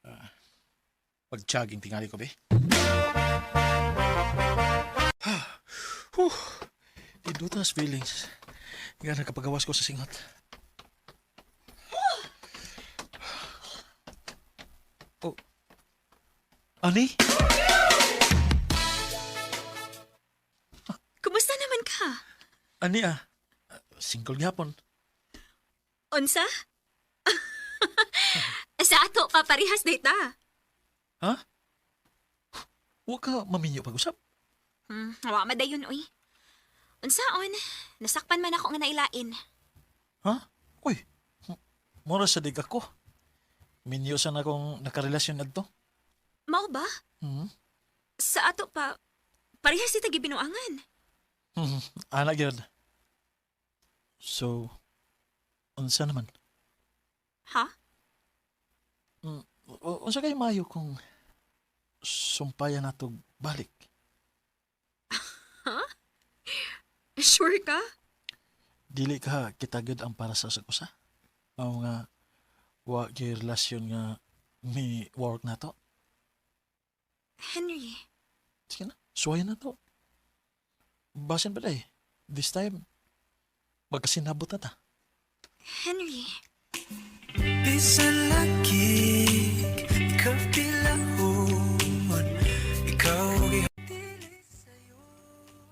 Ah, pag-jogging tingali ko, be. Huh. Idutas feelings. Nga nakapagawas ko sa singot. Oh. Ani? Kumusta naman ka? Ani ah? Single gyapon. Unsa? Sa ato pa parehas data. Ha? Wa ka maminyo pag-usap? Wa madayon uy. Unsaon? Nasakpan man ako nga nailain. Ha? Uy, mura sa dig ako. Minyo sa na akong nakarelasyon adto. Mao ba? Hmm? Sa ato pa parehas dita gibinuangan. Ana gyud. So, unsa naman? Ha? Unsa kay maayo kung sumpayan nato balik? Sure ka? Dili ka kita gyud ang para sa usag usa. Mao nga wa gyud relasyon nga mi work nato. Henry, Sige na, suwayan na to. Basin pa day. This time, magkasinabot na ta. Henry. Bisan lagi Ikaw Ikaw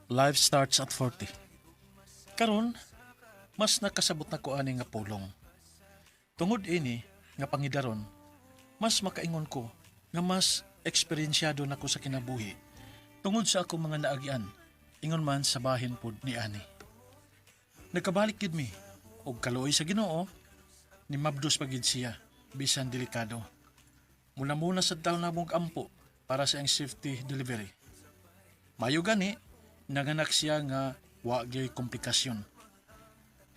Life starts at 40. Karon, mas nakasabot na ko ani nga pulong. Tungod ini nga pangidaron, mas makaingon ko nga mas eksperyensyado na ko sa kinabuhi tungod sa akong mga naagian, ingon man sa bahin pod ni ani. Nagkabalik gid mi og kaluoy sa Ginoo ni mabdos pa gid siya bisan delikado. Muna-muna sa taon na mong ampo para sa iyang safety delivery. Mayo gani, nanganak siya nga wa gyoy komplikasyon.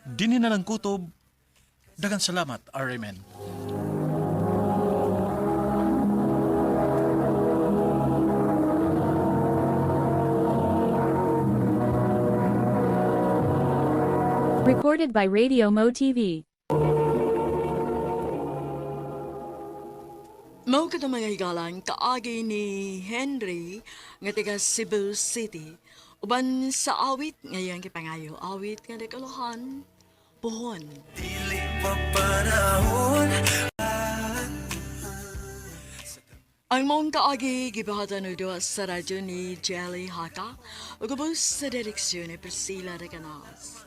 Dini na lang kutob. Dagan salamat, RMN. Recorded by Radio Mo TV. Mao kadto mga higalan kaagi ni Henry nga taga Cebu City uban sa awit ngayang gipangayo awit nga nagkalohan puhon. Dili pa panahon. Ang maong kaagi gibahatan og duha sa radyo ni Jelly Haka ug ubos sa direksyon ni Priscilla Recanas.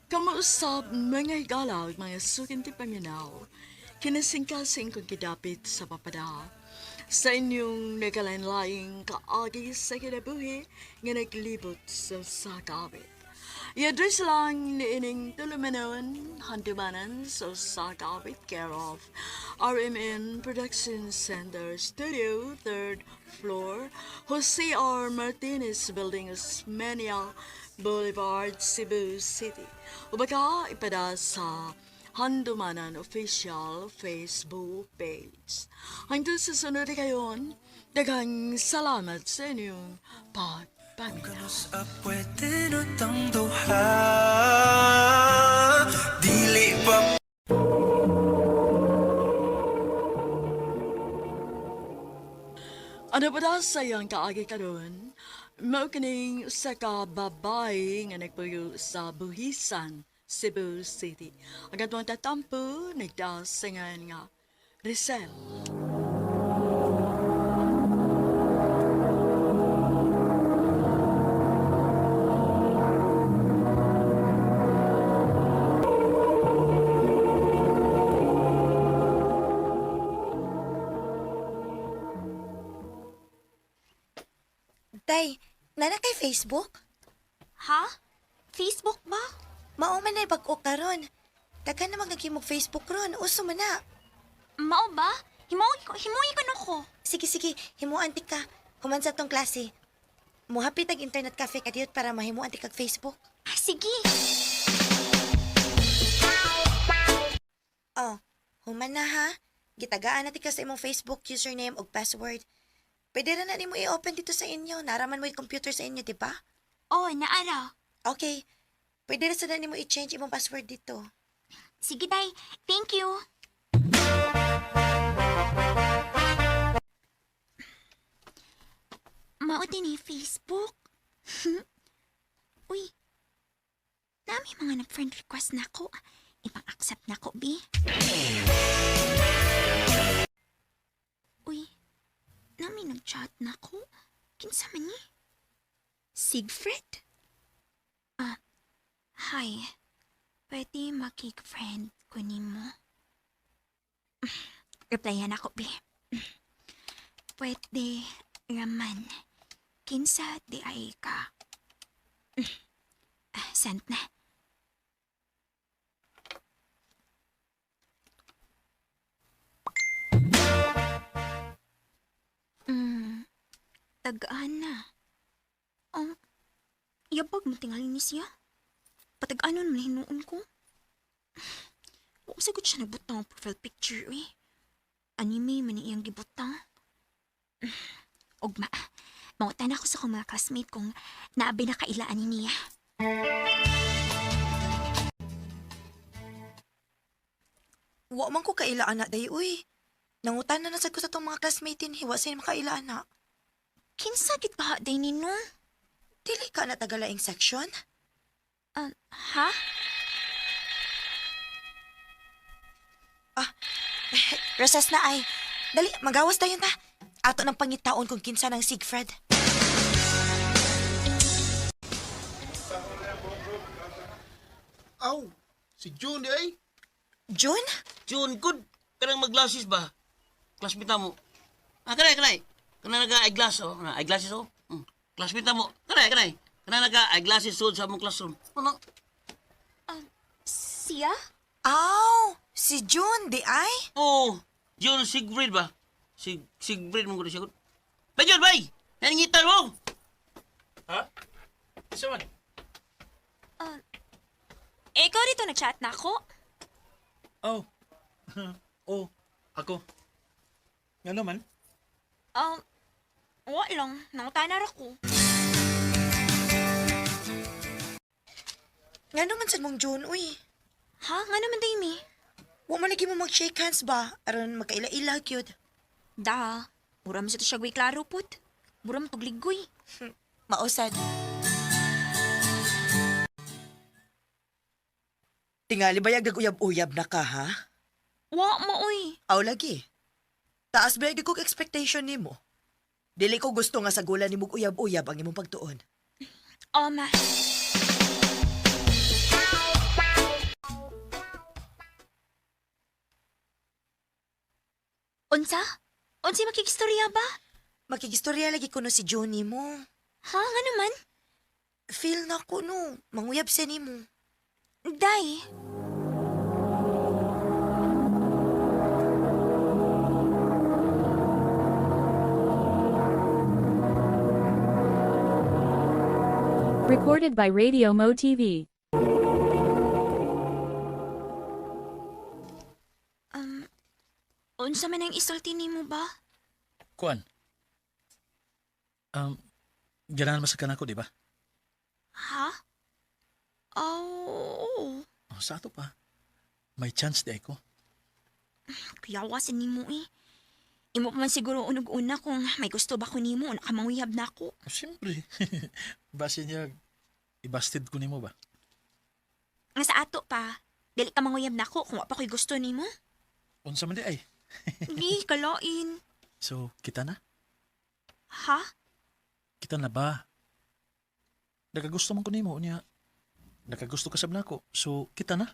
Kamausab mga higala ug mga sukinti paminaw, kinasingkasing kong kidapit sa papada. Sa inyong nagalain-laing kaagi sa kinabuhi nga naglibot sa sakawit. I-address lang ni ining tulumanon, handumanan sa Sakawit, care of RMN Production Center Studio, 3rd floor, Jose R. Martinez Building, Osmeña Boulevard, Cebu City. O baka ipada sa Handumanan Official Facebook page. Hanggang sa sunod kayon, daghang salamat sa inyong pagpaminaw. Sa pwede na tang duha. Dili pa. Ano pa daw sa iyang kaagi karon? Mao kining usa ka babae nga nagpuyo sa Buhisan, Cebu City. Ang atong tatampo nagdasingan nga Rizal. Tay, nana kay Facebook? Ha? Facebook ba? Mao man ay bag-o karon. Daghan na magnaghimog Facebook ron, uso man na. Mao ba? Himuoy ko, himuoy ko no ko. Sige, sige, himuan ti ka. Human sa tong klase. Muhapit ang internet cafe kadiyot para mahimuan ti kag Facebook. Ah, sige. Oh, human na ha. Gitagaan na ti ka sa imong Facebook username ug password. Pwede ra na nimo i-open dito sa inyo. Naraman mo yung computer sa inyo, di ba? Oh, naara. Okay. Pwede ra sa na nimo i-change imong password dito. Sige, Day. Thank you. Mao din ni Facebook. Uy. Nami mga nag-friend request na ako. Ipang-accept na ko, bi. Uy. Nami nag-chat na ko. Kinsa man ni? Siegfried? Ah, hi. Pwede makik-friend ko nimo. Replyan ako, bi. Pwede raman. Kinsa di ay ka. Ah, sent na. Tagaan na. Oh, yabag mo tingali ni siya. Patag-anon man hinuon ko. Wa sagot siya nagbutang ang profile picture, eh. Anime man iyang gibutang. Ugma, mangutan ako sa akong mga classmate kung naabi na kailaan ni niya. Wa man ko kaila ana day uy. Nangutan na nasad ko sa tong mga classmate din, hiwa sa makaila ana. Kinsa gid ba day nino? Dili ka na tagalaing section? Ah, ha? Ah, recess na ay. Dali, magawas tayo na. Ato ng pangitaon kung kinsa ng Siegfried. Aw, si June di ay. June? June, good. Kanang mag-glasses ba? Classmate na mo. Ah, kanay, kanay. Kanang naga-eyeglass, oh. Kana, eyeglasses, oh. Classmate na mo. Kanay, kanay. Kanang naga-eyeglasses sud sa among classroom. Ano? Siya? Aw, si June di ay? Oh, June Siegfried ba? Siegfried mo ko siya. Bay, June, bay! Naningitan mo! Ha? Isa man? Ah, ikaw dito nag-chat na ako? Oh. Oh, ako. Nga naman? Wa lang. Nangutan na ra ko. Nga naman sad mong June, uy. Ha? Nga naman day mi? Wa man lagi mo mag-shake hands ba? Aron magkaila-ila gyud. Da. Mura man sa to siya gway klaro put. Mura man tugligoy. Mausad. Tingali ba nag-uyab-uyab na ka, ha? Wa mo uy. Aw lagi. Taas ba kog expectation nimo? Dili ko gusto nga sagulan nimo og uyab-uyab ang imong pagtuon. Oh, ma. Unsa? Unsa makikistorya ba? Makikistorya lagi kuno si Johnny mo. Ha? Nga naman? Feel na ko no, manguyab siya nimo. Day. Recorded by Radio Mo TV. Unsa man ang isulti nimo ba? Kuan. Ganahan mas ka nako, di ba? Ha? Oh, Oh, sa ato pa. May chance di ay ko. kuyawa sa nimo eh. Imo pa man siguro unog-una kung may gusto ba ko nimo, nakamanguyab na ako. Oh, siyempre. Base niya, ibasted ko nimo ba? Nga sa ato pa, dili ka manguyab na ako kung wa pa ko'y gusto nimo. Unsa man di ay. Di, kalain. So, kita na? Ha? Kita na ba? Nakagusto man ko nimo niya. Nakagusto ka sab nako. So, kita na.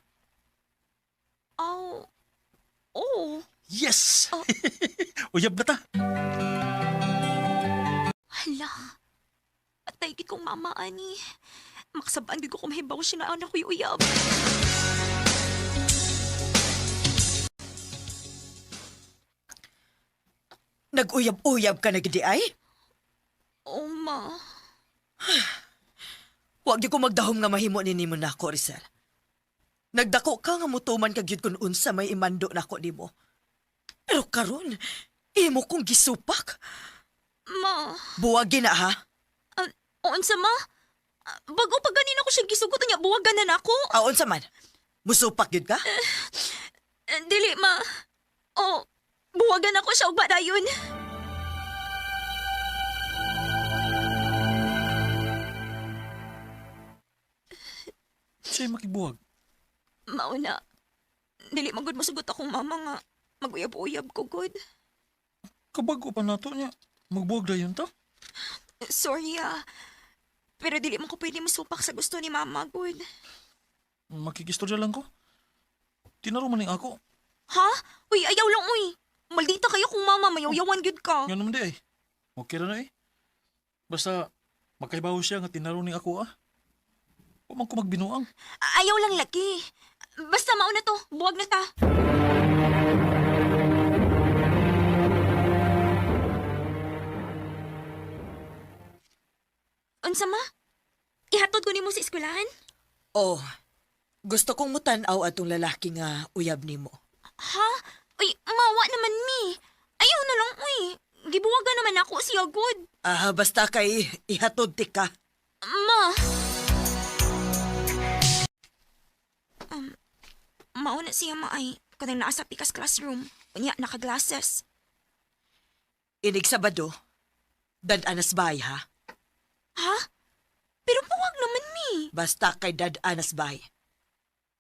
Oh, oo. Yes! Oh. Uyab na ta. Hala. Atay gid kong mama ani. Maksabaan gid ko kung mahibaw siya na anak ko'y uyab. Nag-uyab-uyab ka na gidi ay? Oh, ma. Wa gyud ko magdahom nga mahimo ni nimo nako, Rizal. Nagdako ka nga mutuman ka gyud kun unsa may imando nako nimo. Pero karon, imo kong gisupak. Ma, Buwagin na ha? unsa ma? Bago pa ganina ko siya gisugot niya, buwagan na nako. Ah, unsa man? Musupak gyud ka? Dili ma. Oh, buwagan ako siya ugma dayon. Sa'yo makibuwag. Mauna. Dili man gud masugot akong mama nga maguyab-uyab ko gud. Kabago pa nato niya. Magbuwag dayon ta. Sorry ah. Pero dili man ko pwede masupak sa gusto ni mama gud. Makikistorya lang ko. Tinaro man ning ako. Ha? Uy, ayaw lang uy. Maldita kayo kung mama, mayawyawan gyud ka. Nga naman di ay. Okay ra na eh. Basta makaibaw siya nga tinaro ning ako ah. Wa man ko magbinuang. Ayaw lang laki. Basta mauna to, buwag na ta. Unsa ma? Ihatod ko nimo sa eskwelahan? Oh, gusto kong mutan-aw atong lalaki nga uyab nimo. Ha? Uy, mawa naman mi. Ayaw na lang, uy. Gibuwagan naman ako siya, good. Ah, basta kay ihatod ti ka. Ma. Mauna siya ma ay kanang naa sa pikas classroom. Unya, naka-glasses. Inig Sabado, dad-anas bay ha? Ha? Pero buwag naman mi. Basta kay dad-anas bay.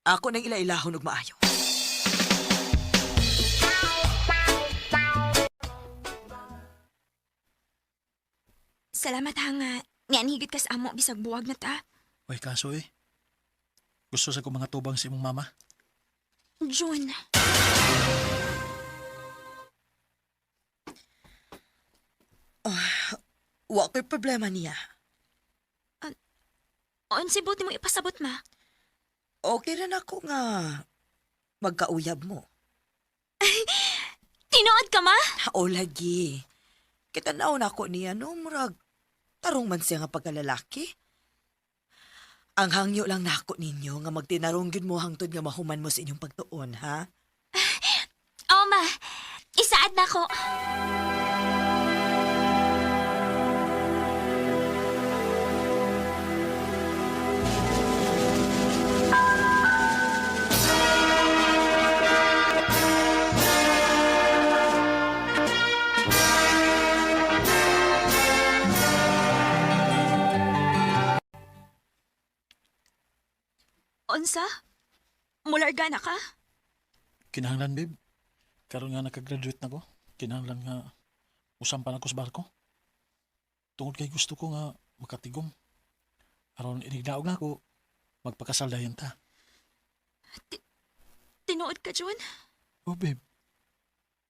Ako nang ilailahon og maayo. Salamat ha nga. Nianhigit ka sa amo bisag buwag na ta. Uy, kaso eh. Gusto sa ko mga tubang sa imong mama. June. Wa ko'y problema niya. Unsay buti mo ipasabot ma? Okay ra nako nga magkauyab mo. Tinuod ka ma? O lagi. Kita naon ako niya no, murag tarong man siya nga pagkalalaki. Ang hangyo lang nako ninyo nga magtinarong gyud mo hangtod nga mahuman mo sa inyong pagtuon, ha? Oo ma. Isaad na ko. Unsa? Mularga na ka? Kinahanglan, babe. Karon nga nakagraduate na ko. Kinahanglan nga usampan ako sa barko. Tungod kay gusto ko nga makatigom. Aron inigdaog na ako, magpakasal dayon ta. Tinuod ka, June? Oh, babe.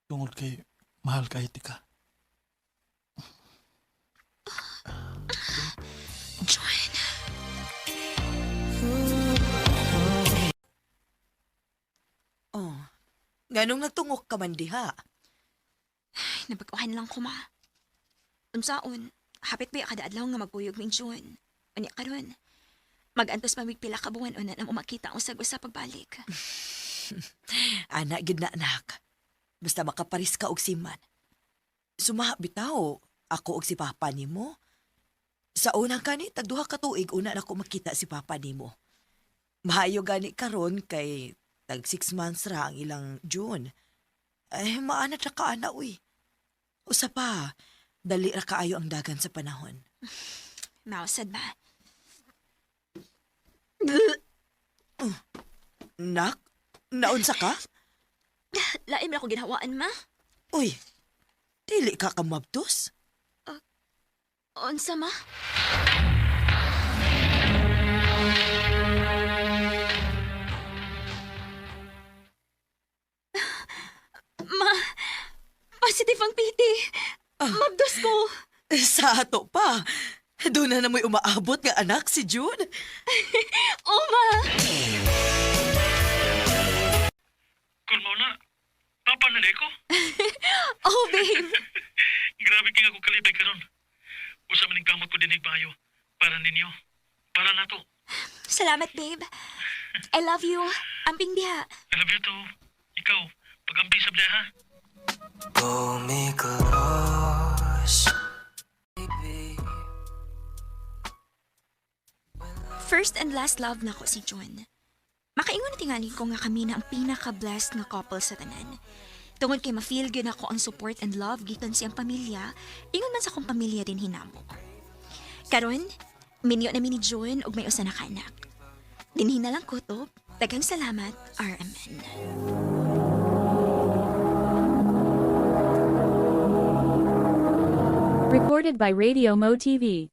Tungod kay mahal kay tika. June. Oh. Nganong nagtungok ka man diha? Ay, nabag-uhan lang ko, ma. Unsaon, hapit ba kada adlaw nga maguyog min June. Unya karon. Magantos pa mig pila ka buwan una na makita ang usag-usa pagbalik. Ana gyud na anak. Basta makaparis ka og siman. Sumaha bitaw ako og si papa nimo. Sa unang kani tag duha ka tuig una na ko makita si papa nimo. Maayo gani karon kay tag 6 months ra ang ilang June. Ay maanad ra ka ana uy. Usa pa, dali ra kaayo ang dagan sa panahon. Mausad ba? Nak, naunsa ka? Lain man ako ginhawaan, ma. Uy, dili ka kamabtos? Unsa, ma? Ma, positive ang PT. Mabdos ko. Sa ato pa. Doon na na mo'y umaabot nga anak si June. Oh, ma! Kung mo na, papa na ko. Oh, babe. Grabe king ako kalibay karon. Usa man ning kamot ko dinig maayo para ninyo. Para nato. Salamat, babe. I love you. Amping diha. I love you too. Ikaw, pagampi sa ha. Pull me close. First and last love nako si John. Makaingon na tingali ko nga kami na ang pinaka-blessed nga couple sa tanan. Tungod kay ma-feel gyud ako ang support and love gikan siyang pamilya, ingon man sa akong pamilya din hinamo. Karon, minyo na mi ni John ug may usa na ka anak. Dinhi na lang kutob. Daghang salamat, RMN. Recorded by Radio Mo TV.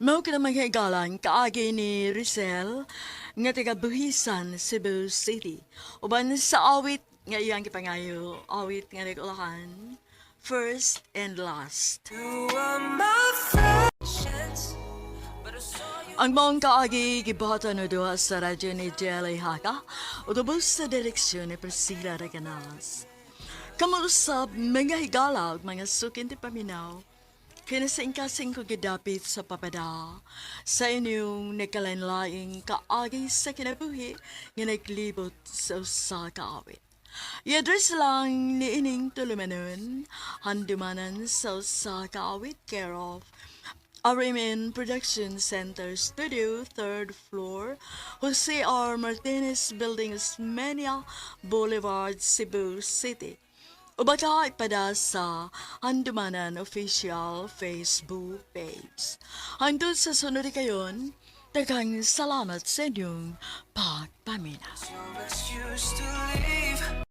Mao ka na mga higalan kaagi ni Rizel nga taga Buhisan, Cebu City. Uban sa awit nga iyang gipangayo, awit nga nag-ulahan, First and Last. Ang maong kaagi gibuhatan no duha sa radyo ni Jelly Haka ug ubos sa direksyon ni Priscilla Reganales. Kamuusab mga higala ug mga sukin ti paminaw. Kinasingkasing ko gidapit sa papada sa inyong nagkalain-laing kaagi sa kinabuhi nga naglibot sa usa ka awit. I-address lang ni ining tulumanon, handumanan sa usa ka awit, care of RMN Production Center Studio, third floor, Jose R. Martinez Building, Osmeña Boulevard, Cebu City. O baka ipada sa Handumanan Official Facebook page. Hangtod sa sunod kayon, daghang salamat sa inyong pagpaminaw. Excuse to leave.